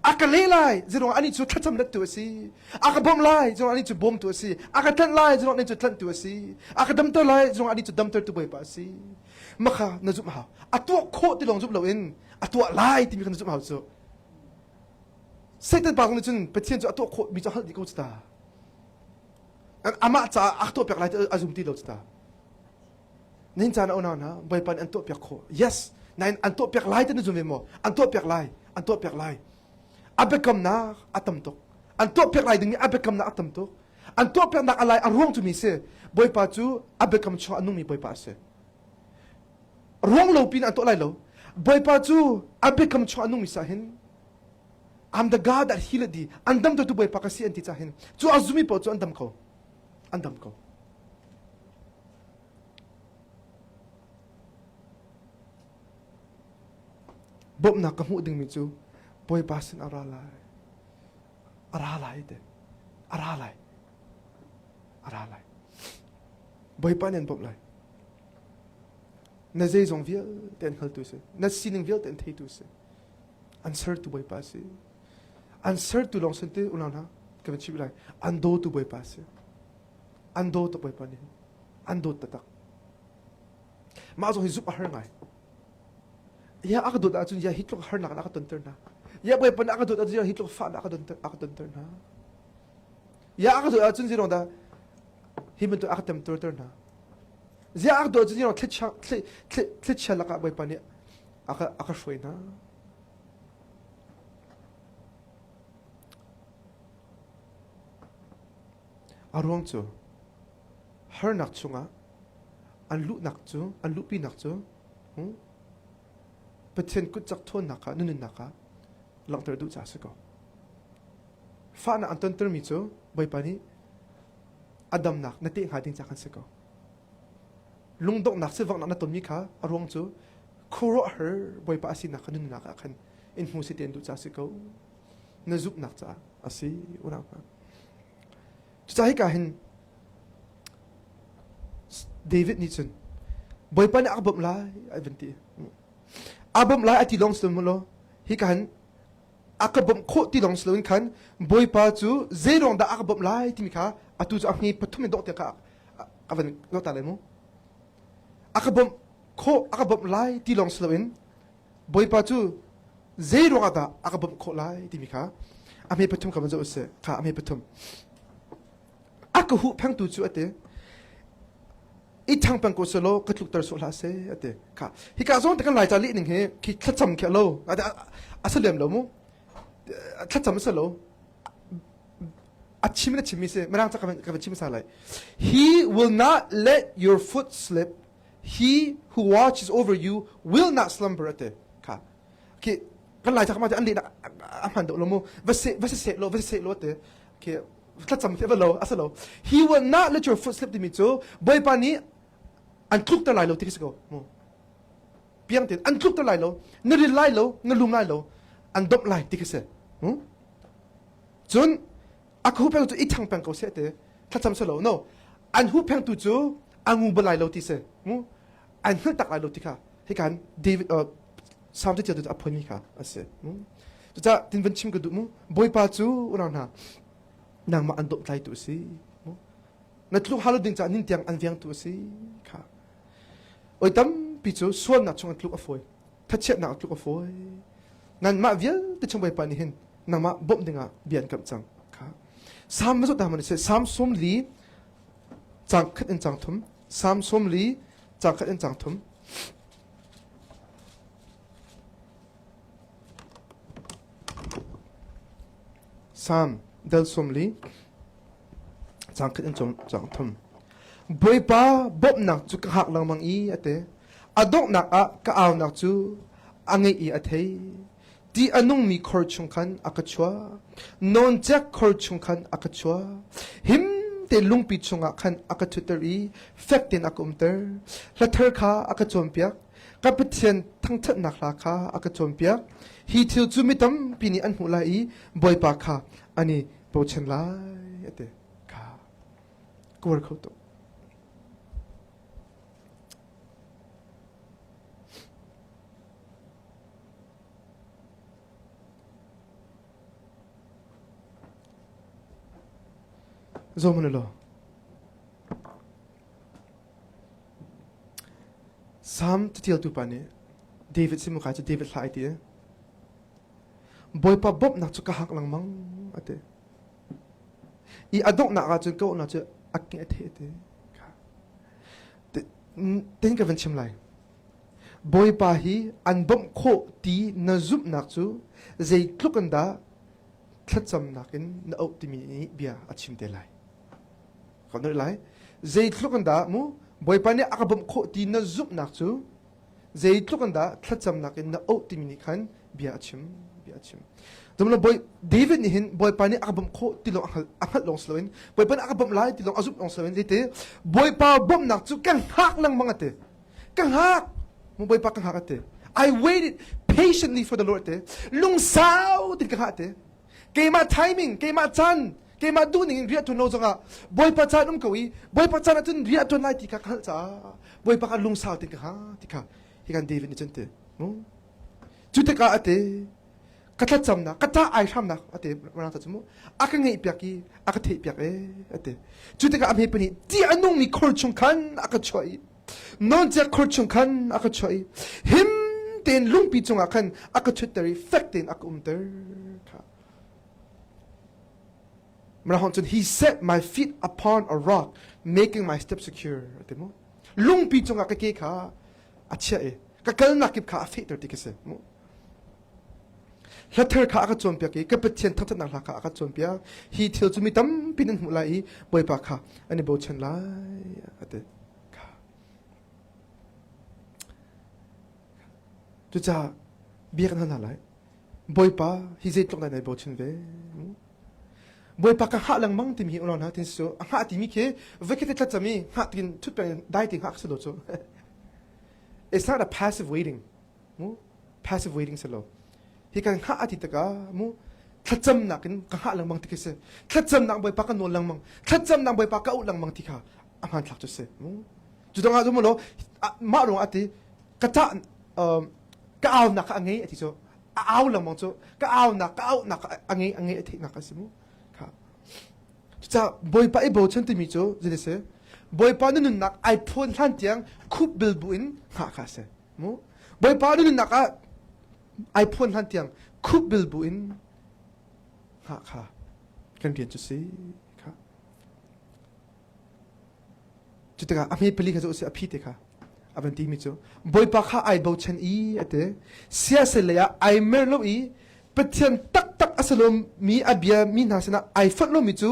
A ka leh lai zeruang anih cu thlacam lettu a si. A ka bawmh lai zeruang anih cu bawmtu a si. A ka tlanh lai zeruang anih cu tlanhtu a si. A ka damter lai zeruang anih cu damtertu Bawipa a si. Makha na zumh hau. A tuah khawh ti lawng zumh loin a tuah lai timi kha na zumh hau cu. Satan pa nih cun Pathian cu a tuah khawh mi cu a hngalh dih ko cu ta. Amah caah a tuah piak lai ti a zum ti lo cu ta. Nin caan a unau hna Bawipa nih an tuah piak khawh. Yes, nain an tuah piak lai ti na zum ve maw? An tuah piak lai, an tuah piak lai. A biakamnak a tam tuk. An tuah piak lai dingmi a biakamnak a tam tuk. An tuah piaknak a lai a ruang cu mi si. Bawipa cu a biakam chung a nungmi Bawipa a si. Ruang lo pin an tuah lai lo. Bawipa cu a biakam chung a nungmi sa hin I'm the God that healed thee. An dam tu Bawipa ka si an ti ca hin. Cu a zumi paoh cu an dam ko. An dam ko. Bawmhnak ka hmuh dingmi cu Bawipa sin a ra lai. A ra lai te. A ra lai. A ra lai. Bawipa nih an bawmh lai. Na zeizong vialte an hngaltu si. Na sining vialte an theitu si. An sertu Bawipa si. An sertu lawng sin te unau hna ka van chimh lai. An dawtu Bawipa si. An dawtu Bawipa nih an dawt taktak. Mah zong hi zumh a har ngai. Ya a ka dawt ahcun ya hi tluk harnak a ka tonter hna. Ya Bawipa nih a ka dawt ahcun ya hi tluk fahnak a ka tonter a ka tonter hna. Ya a ka dawt ahcun zirong dah hi bantuk a ka temtuarter hna. Zia a ka dawt ahcun zirong thlichia thlichia lakah Bawipa nih a ka a ka hruai hna. A ruang cu harnak chungah an luhnak cu an luhpinak cu Pathian kutcak ṭhawnnak ah na nunnak ah langhter duh caah a si ko. Fahnak an tontermi cu Bawipa nih a damnak na teh hnga ding ca khan si ko. Lungdonghnak sivanghnak na tonmi kha a ruang cu khuaruahhar Bawipa a sinak kha na nunnak ah khan in hmu si tein duh caah si ko. Na zumhnak caah a si unau hna. Cucaah hika hin David nih cun Bawipa nih a ka bawmh lai ai van ti. A bawmh lai a ti lawng si lo law hika hin a ka bawmh khawh ti lawng si loin khan Bawipa cu zeiruang dah a ka bawmh lai timi kha atu cu a hme pathum in dawh tiang kha a van dawh ta lai mu. A ka bawmh khawh a ka bawmh lai ti lawng si loin Bawipa cu zei ruangah dah a ka bawmh khawh lai timi kha a hme pathum kha van zoh usih kha a hme pathum a ka huhphengtu cu a ti i ṭhang peng ko selaw ka tlukter sawh hlah seh a ti kha hika zawn te kan laica leh ning hi khi thlacam khi a lo a si lem lo mu thlacam a si lo a chim in a chimmi si mirang ca ka van chim sa lai he will not let your foot slip he who watches over you will not slumber a ti kha khi kan lai ma an lehnak a hman deuh lo mu va se va se se lo va se se lo te khi thlacam khi va lo a si lo he will not let your foot slip timi cu bawipa nih an tlukter lai lo ti khi si ko mu piang tein an tlukter lai lo na ril lai lo na lum lai lo an domh lai ti khi si cun a ka huhpeng cu i ṭhang peng ko seh te thlacam si lo no an huhphengtu cu a ngu bal lai lo ti si mu an hngalh tak lai lo ti kha hikan David uh, Psalm cu a phuanmi kha a si cucaah tin van chim ka duh mu Bawipa cu unau hna nangmah an dawhtlaitu a si na tluk halo ding caah nin tiang an vengtu a si kha oi tampi cu sualnak chung an tluk a fawi thachiatnak tluk a fawi nanmah vialte chung Bawipa nih hin nangmah bawmh dingah bia an kamh cang kha Salm va zoh ta Salm sawm li cang khat in cang thum Salm sawm li cang khat in cang thum Salm dal sawm li cang khat in cang thum Bawipa bawmhnak cu ka hak lengmang i a ti A donghnak ah ka aunak cu a ngeih i a thei. Ti a nungmi khor chung khan a ka chuah. Nawncek khor chung khan a ka chuah. Him tein lungpi chungah khan a ka ṭhutter i fek tein a ka umter. Hla thar kha a ka cawnpiak. Ka Pathian thangṭhatnak hla kha a ka cawnpiak. Hi thil cu mi tampi nih an hmuh lai i Bawipa kha an i bochan lai, a ti. Kha ka uar kho tuk. Zoh hmanh u law. Salm catialtu pa nih David simukai cu David hlah ai ti. Bawipa bawmhnak cu ka hak lengmang a ti. I a donghnak ah cun ka auhnak cu a ke a theh ti. Tin ka van chim lai. Bawipa hi an bawmh khawh ti na zumhnak cu zeitluk in dah thlacamnak in na auh timi nih bia a chim te lai. Ka nolh lai. Zeitluk in dah mu Bawipa nih a ka bawmh khawh ti na zumhnak cu zeitluk in dah thlacamnak in na auh timi nih khan bia a chim bia a chim. Dumlo Bawi David nih hin Bawipa nih a ka bawmh khawh ti lawng a hngalh lawng si loin Bawipa nih a ka bawmh lai ti lawng a zumh lawng si loin zeiti Bawipa bawmhnak cu ka hngak lengmang a ti. Ka hngak mu Bawipa ka hngak a ti. I waited patiently for the Lord te. Lungsau tin ka hngak te. Keimah timing, keimah caan, keimah duhning in riah ṭuan lo zongah Bawipa caan um ko i Bawipa caan ahcun riah ṭuan lai ti kha ka hngalh caah Bawipa kha lungsau tin ka hngak ti kha hi kan David nih cun ti. Cu tikah a ti ka thlacamnak ka ṭah ai hramnak a ti mirang ca cu mu a ka ngeih piak i a ka theih piak e a ti cu tikah a hme pahnih ti a nungmi khor chung khan a ka chuah i nawncek khor chung khan a ka chuah i him tein lungpi cungah khan a ka ṭhutter i fek tein a ka umter kha Mirang cun he set my feet upon a rock making my steps secure a ti mu lungpi cungah ka ke kha a chiah i ka kalnak kip kha a fehter ti ka si mu Hlathar kha a ka cawnpiak i ka Pathian thangṭhatnak hla kha a ka cawnpiak. Hi thil cu mi tampi nan hmuh lai i Bawipa kha an i bochan lai, a ti. Cucaah bia kan hal hna lai. Bawipa hi zeitluk dah nai bochan ve? Bawipa ka hngah lengmang timi hi unau hna tin su a hngah timi khi voikhat te thlacam i hngah tin thut peng dai ti hngah si lo cu. It's not a passive waiting. Mu passive waiting si lo. Hi kan hngah ati tikah mu thlacamnak in ka hngah lengmang ti khi si. Thlacamnak Bawipa ka nawl lengmang. Thlacamnak Bawipa ka auh lengmang ti kha a hmanthlak cu si. Mu cu dong ah mu lo mah ruang ati ka ta ka aunak kha a ngei ati cu a au lengmang cu ka aunak ka aunak a ngei a ngei a theihnak a si mu kha cucaah Bawipa i bochan timi cu zei si Bawipa na nunnak ai phuan hlan tiang khup bil bu in hngah kha si mu Bawipa na nunnak ah ai phuan hlan tiang khup bil bu in hngah kha kan rian cu si kha Cu tikah a hme pali kha cu a si a phi te kha a van timi cu Bawipa kha ai bochan i a ti siasal lei ah ai mer lo i Pathian taktak a si lomi a bia mi hna sinah ai fonh lomi cu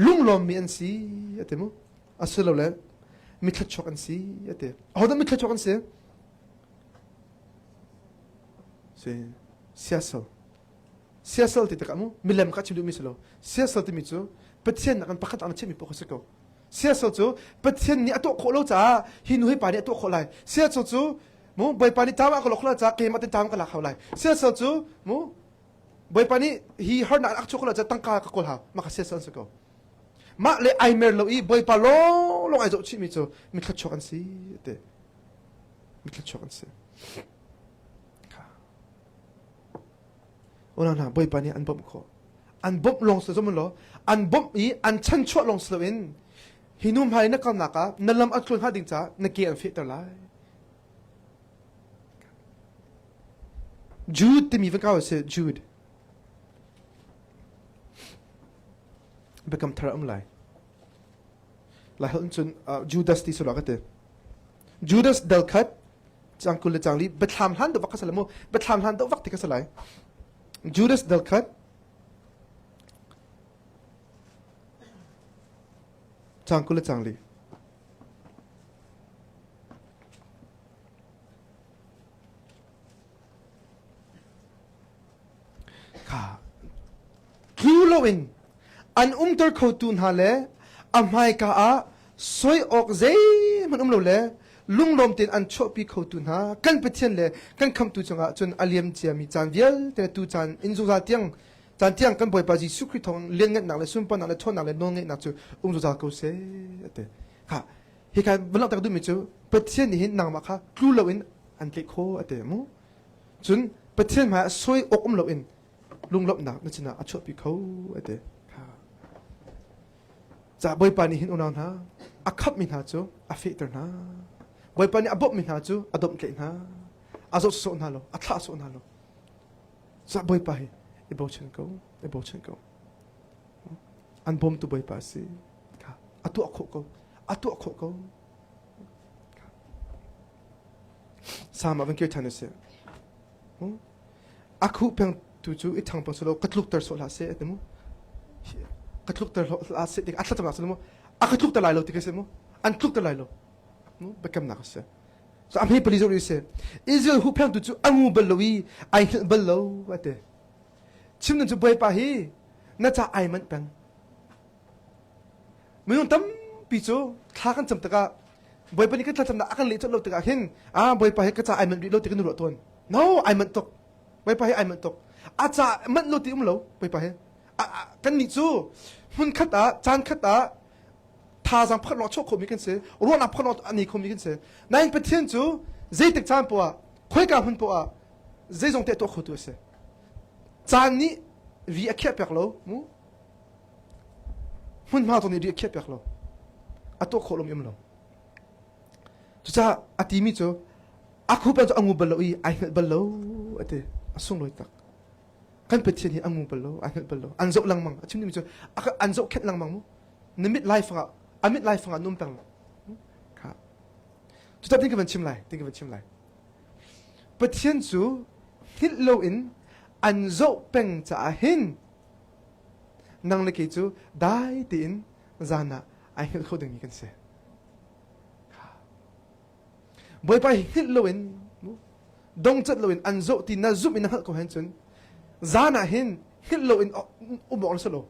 lunglawmmi an si a ti mu a si lo le mithluachuak an si a ti ahodah mithluachuak an si si siasal siasal ti tikah mu milem kha chim duhmi si lo siasal timi cu Pathian nak in pakhat an chimmi paoh kha si ko Siasal cu Pathian nih a tuah khawh lo caah hi nu hi pa nih a tuah khawh lai. Siasal cu mu Bawipa nih tam ah ka lok lo caah keimah tin tam ka lak hau lai. Siasal cu mu Bawipa nih hi harnak a chuah khawh lo caah tangka ka kawl hau. Mah kha siasal an si ko. Mah le ai mer lo i Bawipa lawnglawng ai zoh chihmi cu mi thluachuak an si te. Mi thluachuak an si. Unau hna Bawipa nih an bawmh khawh. An bawmh lawng si lo law an bawmh i an chanchuah lawng si loin hi nu hmai na kalnak ah na lam a tluan hnga ding caah na ke an fehter lai. Jude timi va kau si Jude. Biakam thar um lai. Lai holh cun Judas ti sula ka ti. Judas dal khat cang kul le cang li biathlam hlan deuh vak ka mu biathlam hlan deuh vak ti ka si lai Judas dal khat cang kul le cang li kha tlu loin an umter khotu hna le a hmaika ah soi awk zeihmanh um lo le. lunglawm tein an chuahpi khotu hna kan Pathian le kan khamhtu cungah cun a liam ciami caan vialte tu caan in zungzal tiang caan tiang kan Bawipa Jesuh Khrih thawng lianngannak le sunparnak le ṭhawnnak le nawlngeihnak cu um zungzal ko seh a ti. Kha hika van langhter duhmi cu Pathian nih hin nangmah kha tlu loin an tlaih khawh a ti mu. Cun Pathian hmaiah sawi awk um loin lunglawmhnak na sinah a chuahpi kho a ti. Ca Bawipa nih hin unau hna a khamhmi hna cu a fehter hna. Bawipa nih a bawmhmi hna cu a domhtlaih hna. A zoh sawh hna lo, a thlah sawh hna lo. Ca Bawipa hi i bochan ko, i bochan ko. An bawmtu Bawipa a si. A tuah khawh ko, a tuah khawh ko. Sam ah van kir ṭhan usih. A khuh peng tu cu i ṭhang peng selaw ka tlukter sawh hlah seh ti mu. Ka tlukter hlah seh tik a thlacamnak si mu. A ka tlukter lai lo ti ka si mu. An tlukter lai lo. Mu biakamnak a si. So a hme pali zoh rih si. Israel huhpheng tu cu a ngu bal lo i ai hngilh bal lo a ti. Chim nun cu Bawipa hi na ca ai manh peng. Minung tampi cu thla kan cam tikah Bawipa nih kan thlacamnak a kan leh colh lo tikah hin ah Bawipa hi ka ca ai manh rih lo ti kan ruah tawn. No, ai manh tuk. Bawipa hi ai manh tuk. A ca manh lo ti um lo Bawipa hi. Kan nih cu hmun khat ah caan khat ah thazaang pakhat lawng chuak khomi kan si ruahnak pakhat lawng a nei khomi kan si nain Pathian cu zeitik caan poah khoika hmun poah zeizong te tuah khotu a si caan nih ri a khiah piak lo mu hmunhma zong nih ri a khiah piak lo a tuah khawh lomi um lo cucaah a timi cu a khup cu a ngu bal lo i ai hngalh bal lo a ti a sunglawi tak kan Pathian hi a ngu bal lo ai hngalh bal lo an zoh lengmang a chim dingmi cu an zoh khenh lengmang mu na mit lai fangah a mit lai fangah num peng lo kha cucaah tin ka van chim lai tin ka van chim lai Pathian cu hngilh loin an zoh peng caah hin nang le kei cu dai tein zan ah ai hngilh kho dingmi kan si. Bawipa hi hngilh loin dongcat loin an zoh ti na zumh in na hngalh ko hen cun zan ah hin hngilh loin um awk na si lo.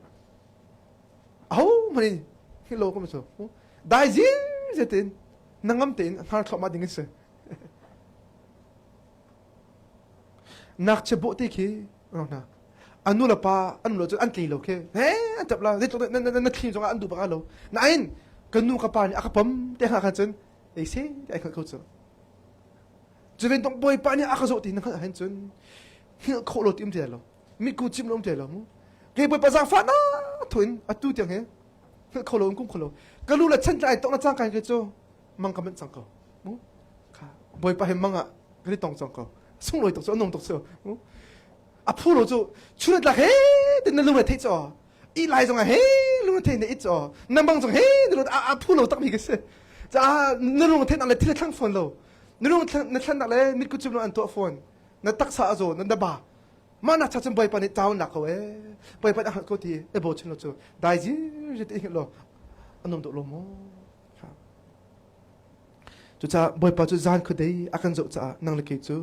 Aho hmanh in hngilh lo ko su. Dai zir tein na ngam tein hnar thluahmah ding an si. Ngakchia bawhte khi hna a nu le pa an nu cu an tlei lo khi he an tap la zeitluk na na na thli zongah an duh bak lo nain ka nu ka pa nih a ka pom te hnga khan cun ei se ai hngalh ko cu cu ven tong bawipa nih a ka zawh ti na hngalh hen cun hngilh khawh lo ti um ti lo mitku cim lo um ti lo mu kei bawipa zaangfah na thoin atu tiang he hngilh kho lo in kum kho lo ka lu le chan tlai tok na cang kai ke cu mang ka manh cang ko mu kha bawipa he mang ah kan i tong cang ko sunglawi tuk cu a nung tuk cu a phu lo cu chun tlak he te na lung thei cho i lai zong he lung thei na it cho na mang zong he na lung a phu lo tak mi ka si ca na lung thei nak le thil thlang fawn lo na lung na thlan nak le mit ku chum lo an tuah fawn na taksa a zaw na ba mah nak cha cun bawipa nih taun nak ko e bawipa nih a hngalh ko ti e bo chin lo cu dai zir ti lo anum dawh lo maw Cucaah Bawipa cu zan khuadei a kan zoh caah nang le kei cu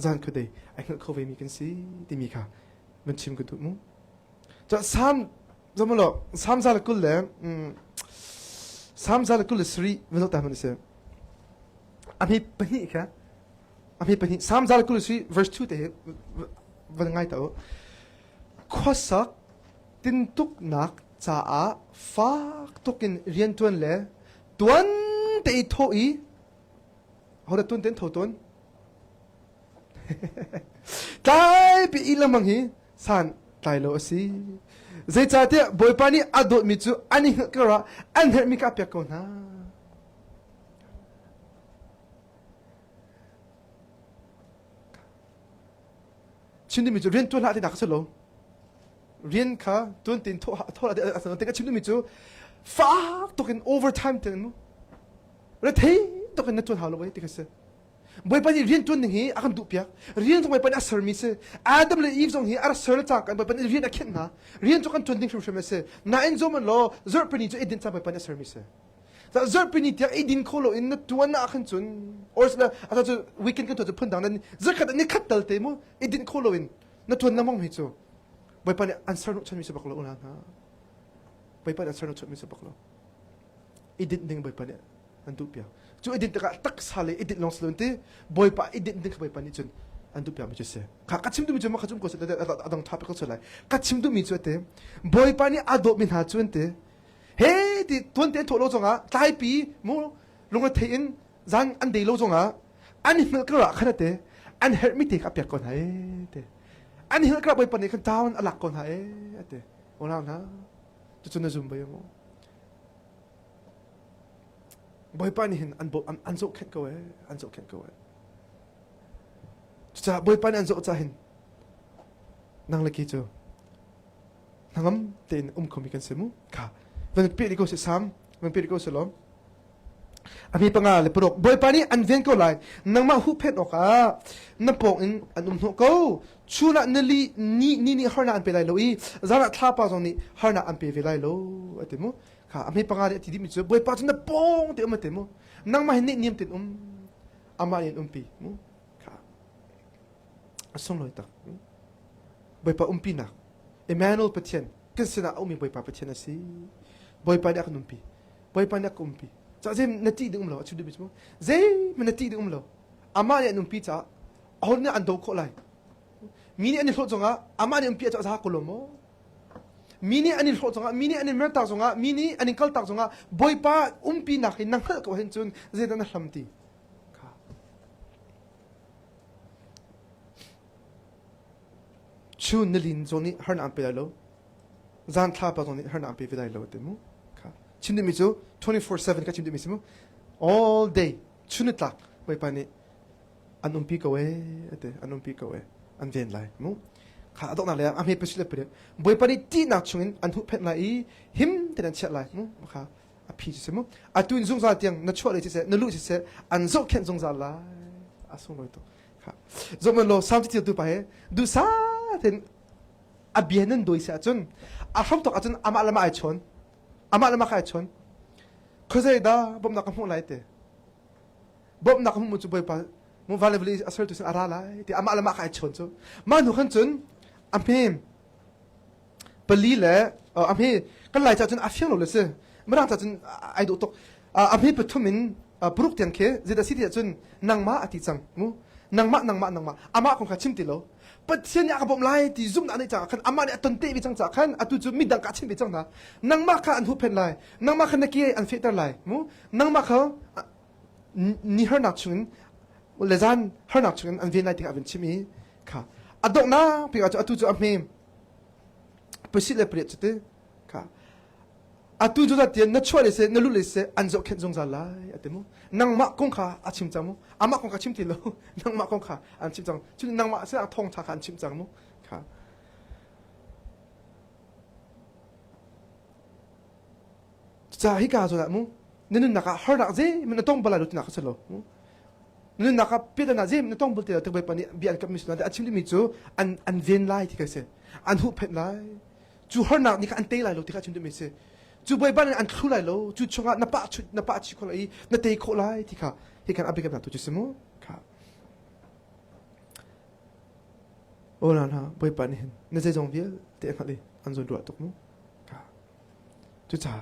zan khuadei ai hngalh kho vemi kan si timi kha van chim ka duh mu. Cucaah Salm zomalo Salm za le 20 le Salm za le 23 van zoh ta hmanh si. A hme pahnih kha a hme pahnih Salm za le 23 verse 2 te hi van ngai ta u. Khuasak tintuknak caah fak tukin rianṭuan le tuan te i thawh i hodah tuan tein tho tawn tlaipi i lengmang hi san tlai lo a si zeicahtiah Bawipa nih a dawtmi cu an i hngalh karah an herhmi kha a pek ko hna chim dingmi cu rian tuan hlah tinak a si lo rian kha tuan tein thawh thawh a chim dingmi cu fak tuk in overtime tein mu rethei tuk in na tuan hau lo ti ka si Bawipa nih rian tuan ding hi a kan duh piak rian zong Bawipa nih a sermi si Adam le Eve zong hi a rak ser le cang kan Bawipa nih rian a khenh hna rian cu kan tuan ding hrimhrim a si nain zum law zarhpini cu idin cang Bawipa nih a sermi si zarhpini tiang idin kho lo in na tuan ah khan cun or ata cu weekend kan tuan cu phun dang nan zarkhat ni khat tal te mu idin kho lo in na tuan lengmang mi cu Bawipa nih an ser chanmi si bak lo una hna Bawipa nih an ser chanmi si bak lo i dinh ding Bawipa nih. An duh piak. Cu i dinh tikah taksa le i dinh lawng si lo ti Bawipa i dinh ding kha Bawipa nih cun an duh piakmi cu si. Kha ka chim duhmi cu mah kha cum ko a dang ṭha pek ko lai. Ka chim duhmi cu ate Bawipa nih a dawtmi hna cu an ti. He ti tuan te thawh lo zongah tlaipi mu lungrethei in zan an dei lo zongah an i hngalh kar ah khan ate an herhmi te kha a pek ko hna ee te. An i hngalh kar ah Bawipa nih khan town a lak ko hna ee ate. Unau hna cucu na zum bai maw? Bawipa nih hin an an, an zohkhenh ko ee, an zohkhenh ko ee. Cucaah Bawipa nih an zoh cah hin nang le ke cu hnangam tein um khomi kan si mu. Kha van pe ko si sam, van pe ko si lawm. A mi panga le paruk Bawipa nih an ven ko lai nangmah huhphenh awkah na pawng in an um hnawh ko chun ah nili ni ni nih harnak an pe lai lo i zan ah thlapa zong nih harnak an pe ve lai lo a ti mu kha a hme panga nih a ti dihmi cu Bawipa cu na pawng te um a ti mu nangmah hi nih niam ten um amah nih an umpi mu kha a sunglawi tak Bawipa umpinak Emmanuel Pathian kan sinah a ummi Bawipa Pathian a si Bawipa nih a kan umpi Bawipa nih a ka umpi ca zei na ṭih ding um lo a chim duhmi cu zei na ṭih ding um lo amah nih an umpi caah aho nih an do khawh lai mi nih an i hlawh zongah amah nih umpi a za ko lo maw mi nih an i hlawh zongah mi nih an in mertak zongah mi nih an in kaltak zongah Bawipa umpinak hi na hngalh ko hin cun zeidah na hlam ti kha chun nilin zong nih harnak an pe lai lo zan thla pa zong nih harnak an pe ve lai lo ti mu kha chim duhmi cu 24/7 ka chim duhmi si mu all day chun tlak Bawipa nih an umpi ko ee ati an umpi ko ee an ven lai mu kha a donghnak le a hme pasile pare Bawipa nih tihnak chungin an huhphenh lai i him tein an chiah lai mu kha a phi cu si mu atu in zungzal tiang na chuah le siseh na luh siseh an zohkhenh zungzal lai a sunglawi tuk kha zohman law sam tu pa he duhsa tein a bia nan dawi si ahcun a hram tok ahcun amah le mah ai chawn amah le mah ai chawn khuazei dah bawmhnak ka hmuh lai te bawmhnak ka hmuh cu bawipa mu van le vawlei a sertu sin a ra lai ti amah le mah kha ai chawn cu mah hnu khan cun a hmem pali le a hme kan lai ca cun a fiang lo le si mirang ca cun ai dawh tuk a hme pathum in paruk tiang khi zeidah si ti ahcun nangmah a ti cang mu nangmah nangmah nangmah amah kong kha chim ti lo Pathian nih a ka bawmh lai ti zumhnak a neih caah khan amah nih a ton te ve cang caah khan atu cu midang ka chim ve cang hna nangmah kha an huhphenh lai nangmah kha na ke an fehter lai mu nangmah kha ni harnak chungin le zan harnak chungin an ven lai ti kha a van chim i kha a donghnak bik ah cu atu cu a hme pasih le pariat cu ti kha atu cu tian na chuah le seh na luh le seh an zohkhenh zungzal lai a ti mu nangmah kong kha a chim cang mu amah kong kha chim ti lo nangmah kong kha an chim cang cun nangmah sinah thawngtha kha an chim cang mu kha ca hika zawn ah mu na nunnak ah harnak zeihmanh na tong bal lai lo tinak a si lo mu na nunnak ah piatana zeihmanh na tong bal ti lo tik Bawipa nih bia an kammi sinah a chim dingmi cu an an ven lai ti kha si an huhphenh lai cu harnak nih kha an tei lai lo ti kha a chim duhmi si cu Bawipa nih an thlu lai lo cu chungah na pah na pah chih khawh lai i na tei khawh lai ti kha hi kan a biakamnak tu cu si mu kha O na hna Bawipa nih hin na zeizong vialte a hngalh i an zawn ruah tuk mu kha cucaah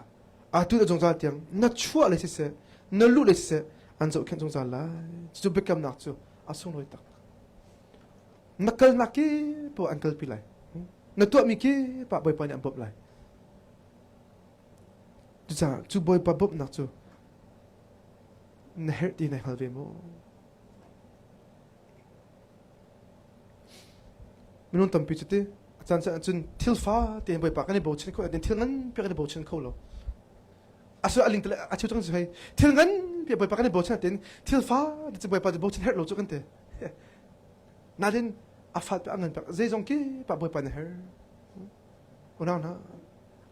atu na zungzal tiang na chuah le siseh na luh le siseh an zohkhenh zungzal lai cucu biakamnak cu a sunglawi tak na kalnak kip an kalpi lai na tuahmi kip ah Bawipa nih an bawmh lai cucaah cu Bawipa bawmhnak cu na herh ti na hngal ve maw Minung tampi cu ti a caan caan ahcun thil fa tein Bawipa kan i bochan kho thil nganpi kan i bochan kho lo. Asu a ling tele a cheu cang si hei thil nganpi Bawipa kan i bochan tin thil fa te cu Bawipa cu bochan herh lo cu kan ti. Nain a fat pe a ngan pek zeizong ki pa Bawipa na her. Unau hna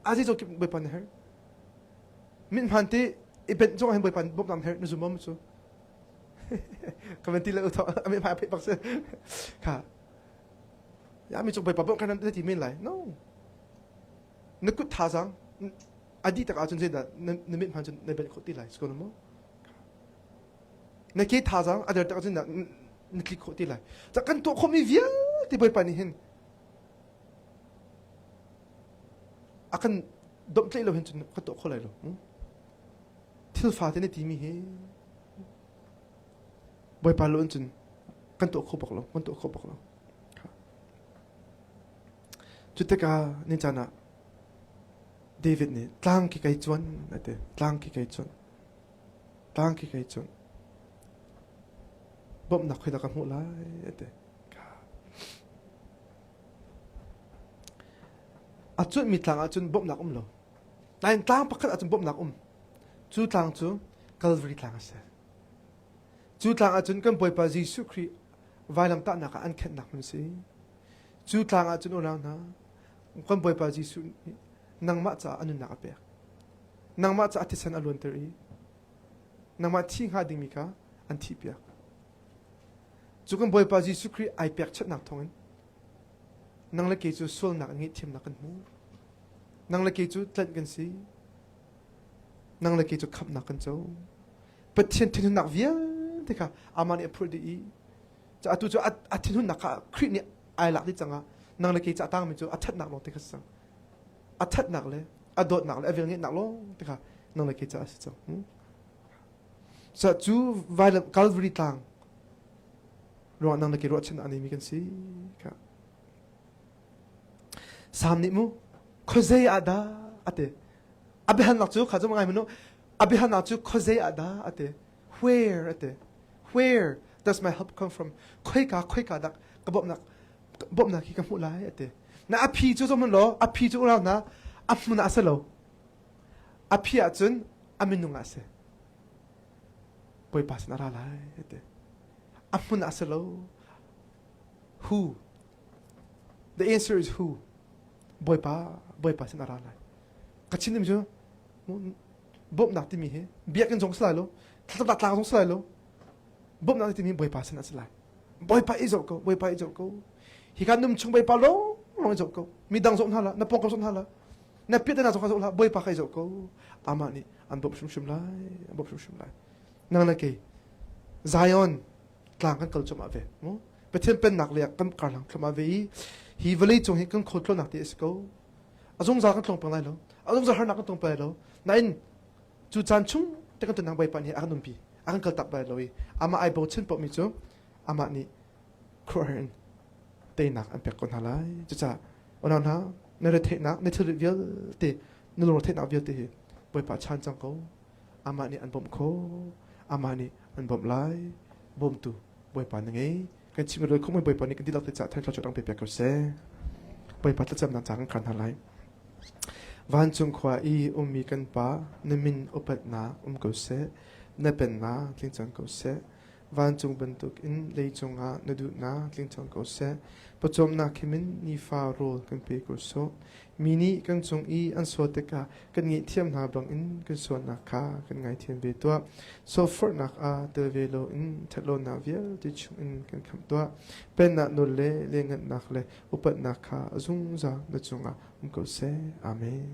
a zeizong ki Bawipa na her. Min hman ti i benh zong hin Bawipa bawmhnak her na zum maw cu. Ka van ti le utho a mi hmai pheih bak si. Kha ya mi cung Bawipa bawmh kan na ti men lai. No. Na kut thazaang a dih tak ahcun zeidah na mit hman cun na benh khawh ti lai. Siko na maw? Na ke thazaang a der tak ahcun na tlik khawh ti lai. Ca kan tuah khawhmi vialte Bawipa nih hin a kan domhtlaih lo hin cun kan tuah kho lai lo. Thil fate na timi hi Bawipa lo in cun kan tuah kho bak lo, kan tuah kho bak lo. Cu tikah ni caan ah David nih tlang khi kai cuan a ti. Tlang khi kai cuan. Tlang khi kai cuan. Bawmhnak khoi dah ka hmuh lai a ti. A cuanhmi tlang ah cun bawmhnak um lo. Nain tlang pakhat ah cun bawmhnak um. Cu tlang cu Calvary tlang a si. Cu tlang ah cun kan Bawipa Jesuh Khrih vailamtahnak ah an khenhnak hmun a si. Cu tlang ah cun unau hna, kan Bawipa Jesuh nih nangmah caah a nunnak a pek. Nangmah caah thisen a luanter i nangmah thi hnga dingmi kha an thihpiak. Cu kan Bawipa Jesuh Khrih ai pekchanhnak thawngin nang le kei cu sualnak in ngaihthiamnak kan hmu. Nang le kei cu tlanh kan si. Nang le kei cu khamhnak kan co. Pathian thinhunnak vialte kha amah nih a phurh dih i atu cu a thinhunnak kha Khrih nih ai lak dih cangah nang le kei ca tangmi cu a ṭhatnak lawng te kha si cang. A ṭhatnak le a dawtnak le a velngeihnak lawng te kha nang le kei ca a si cang. Cu vailam Calvary tlang ruah nang le kei ruahchannak a neimi kan si kha. Sam nih mu khuazei ah dah a ti. A biahalnak cu kha cu ngai manu a biahalnak cu khuazei ah dah a ti. Where a ti. Where does my help come from? Khoika khoika dah ka bawmhnak bawmhnak hi ka hmuh lai a ti. Na a phi cu zohhmanh law a phi cu unau hna a hmun ah a si lo. A phi ahcun a minung ah a si. Bawipa sin a ra lai a ti. A hmun ah a si lo. Who? The answer is who? Bawipa, Bawipa sin a ra lai. Ka chim ding cu bawmhnak timi hi biakinn zong si lai lo, thlacamnak tlang zong si lai lo. Bawmhnak timi Bawipa sin a si lai. Bawipa i zoh ko, Bawipa i zoh ko. Hi kan num chung Bawipa lawng lawng i zoh ko. Midang zoh hna la, na pawngkam zoh hna la. Na piat na zong kha zoh hlah, Bawipa kha i zoh ko. Amah nih an bawmh hrimhrim lai, an bawmh hrimhrim lai. Nang le kei Zion tlang kan kal cuahmah ve mu Pathian pennak lei ah kan karhlang thluahmah ve i hi vawlei cung hi kan khualtlawnnak te a si ko a zungzal kan tlawng peng lai lo a zungzal harnak kan tong peng lai lo nain cu caan chung te kan tonnak Bawipa nih a kan umpi a kan kaltak bal lo i amah ai bochan paohmi cu amah nih khuaruahhar in teinak an pek ko hna lai cucaah unau hna na retheihnak na thilrit vialte na lungretheihnak vialte hi Bawipa chan cang ko amah nih an bawmh khawh amah nih an bawmh lai bawmtu bawipa na ngei kan chim rel khawh bawipa nih kan dihlak te caah thluachuah dang pe pek ko seh bawipa thlacamnak ca kan khar hna lai vancung khua i ummi kan pa na min upatnak um ko seh na pennak tling cang ko seh Vancung bantukin leicung ah na duhnak tling cang ko seh. Pawcawmnak himin nifa rawl kan pe ko sawh. Mi nih kan cung i an sual tikah kan ngaihthiam hna bangin kan sualnak kha kan ngaithiam ve tuah. Sualforhnak ah tel ve loin ṭhatlonak vialte chungin kan khamh tuah. Pennak nawl le lianngannak le upatnak kha a zungzal na cungah um ko seh. Amen.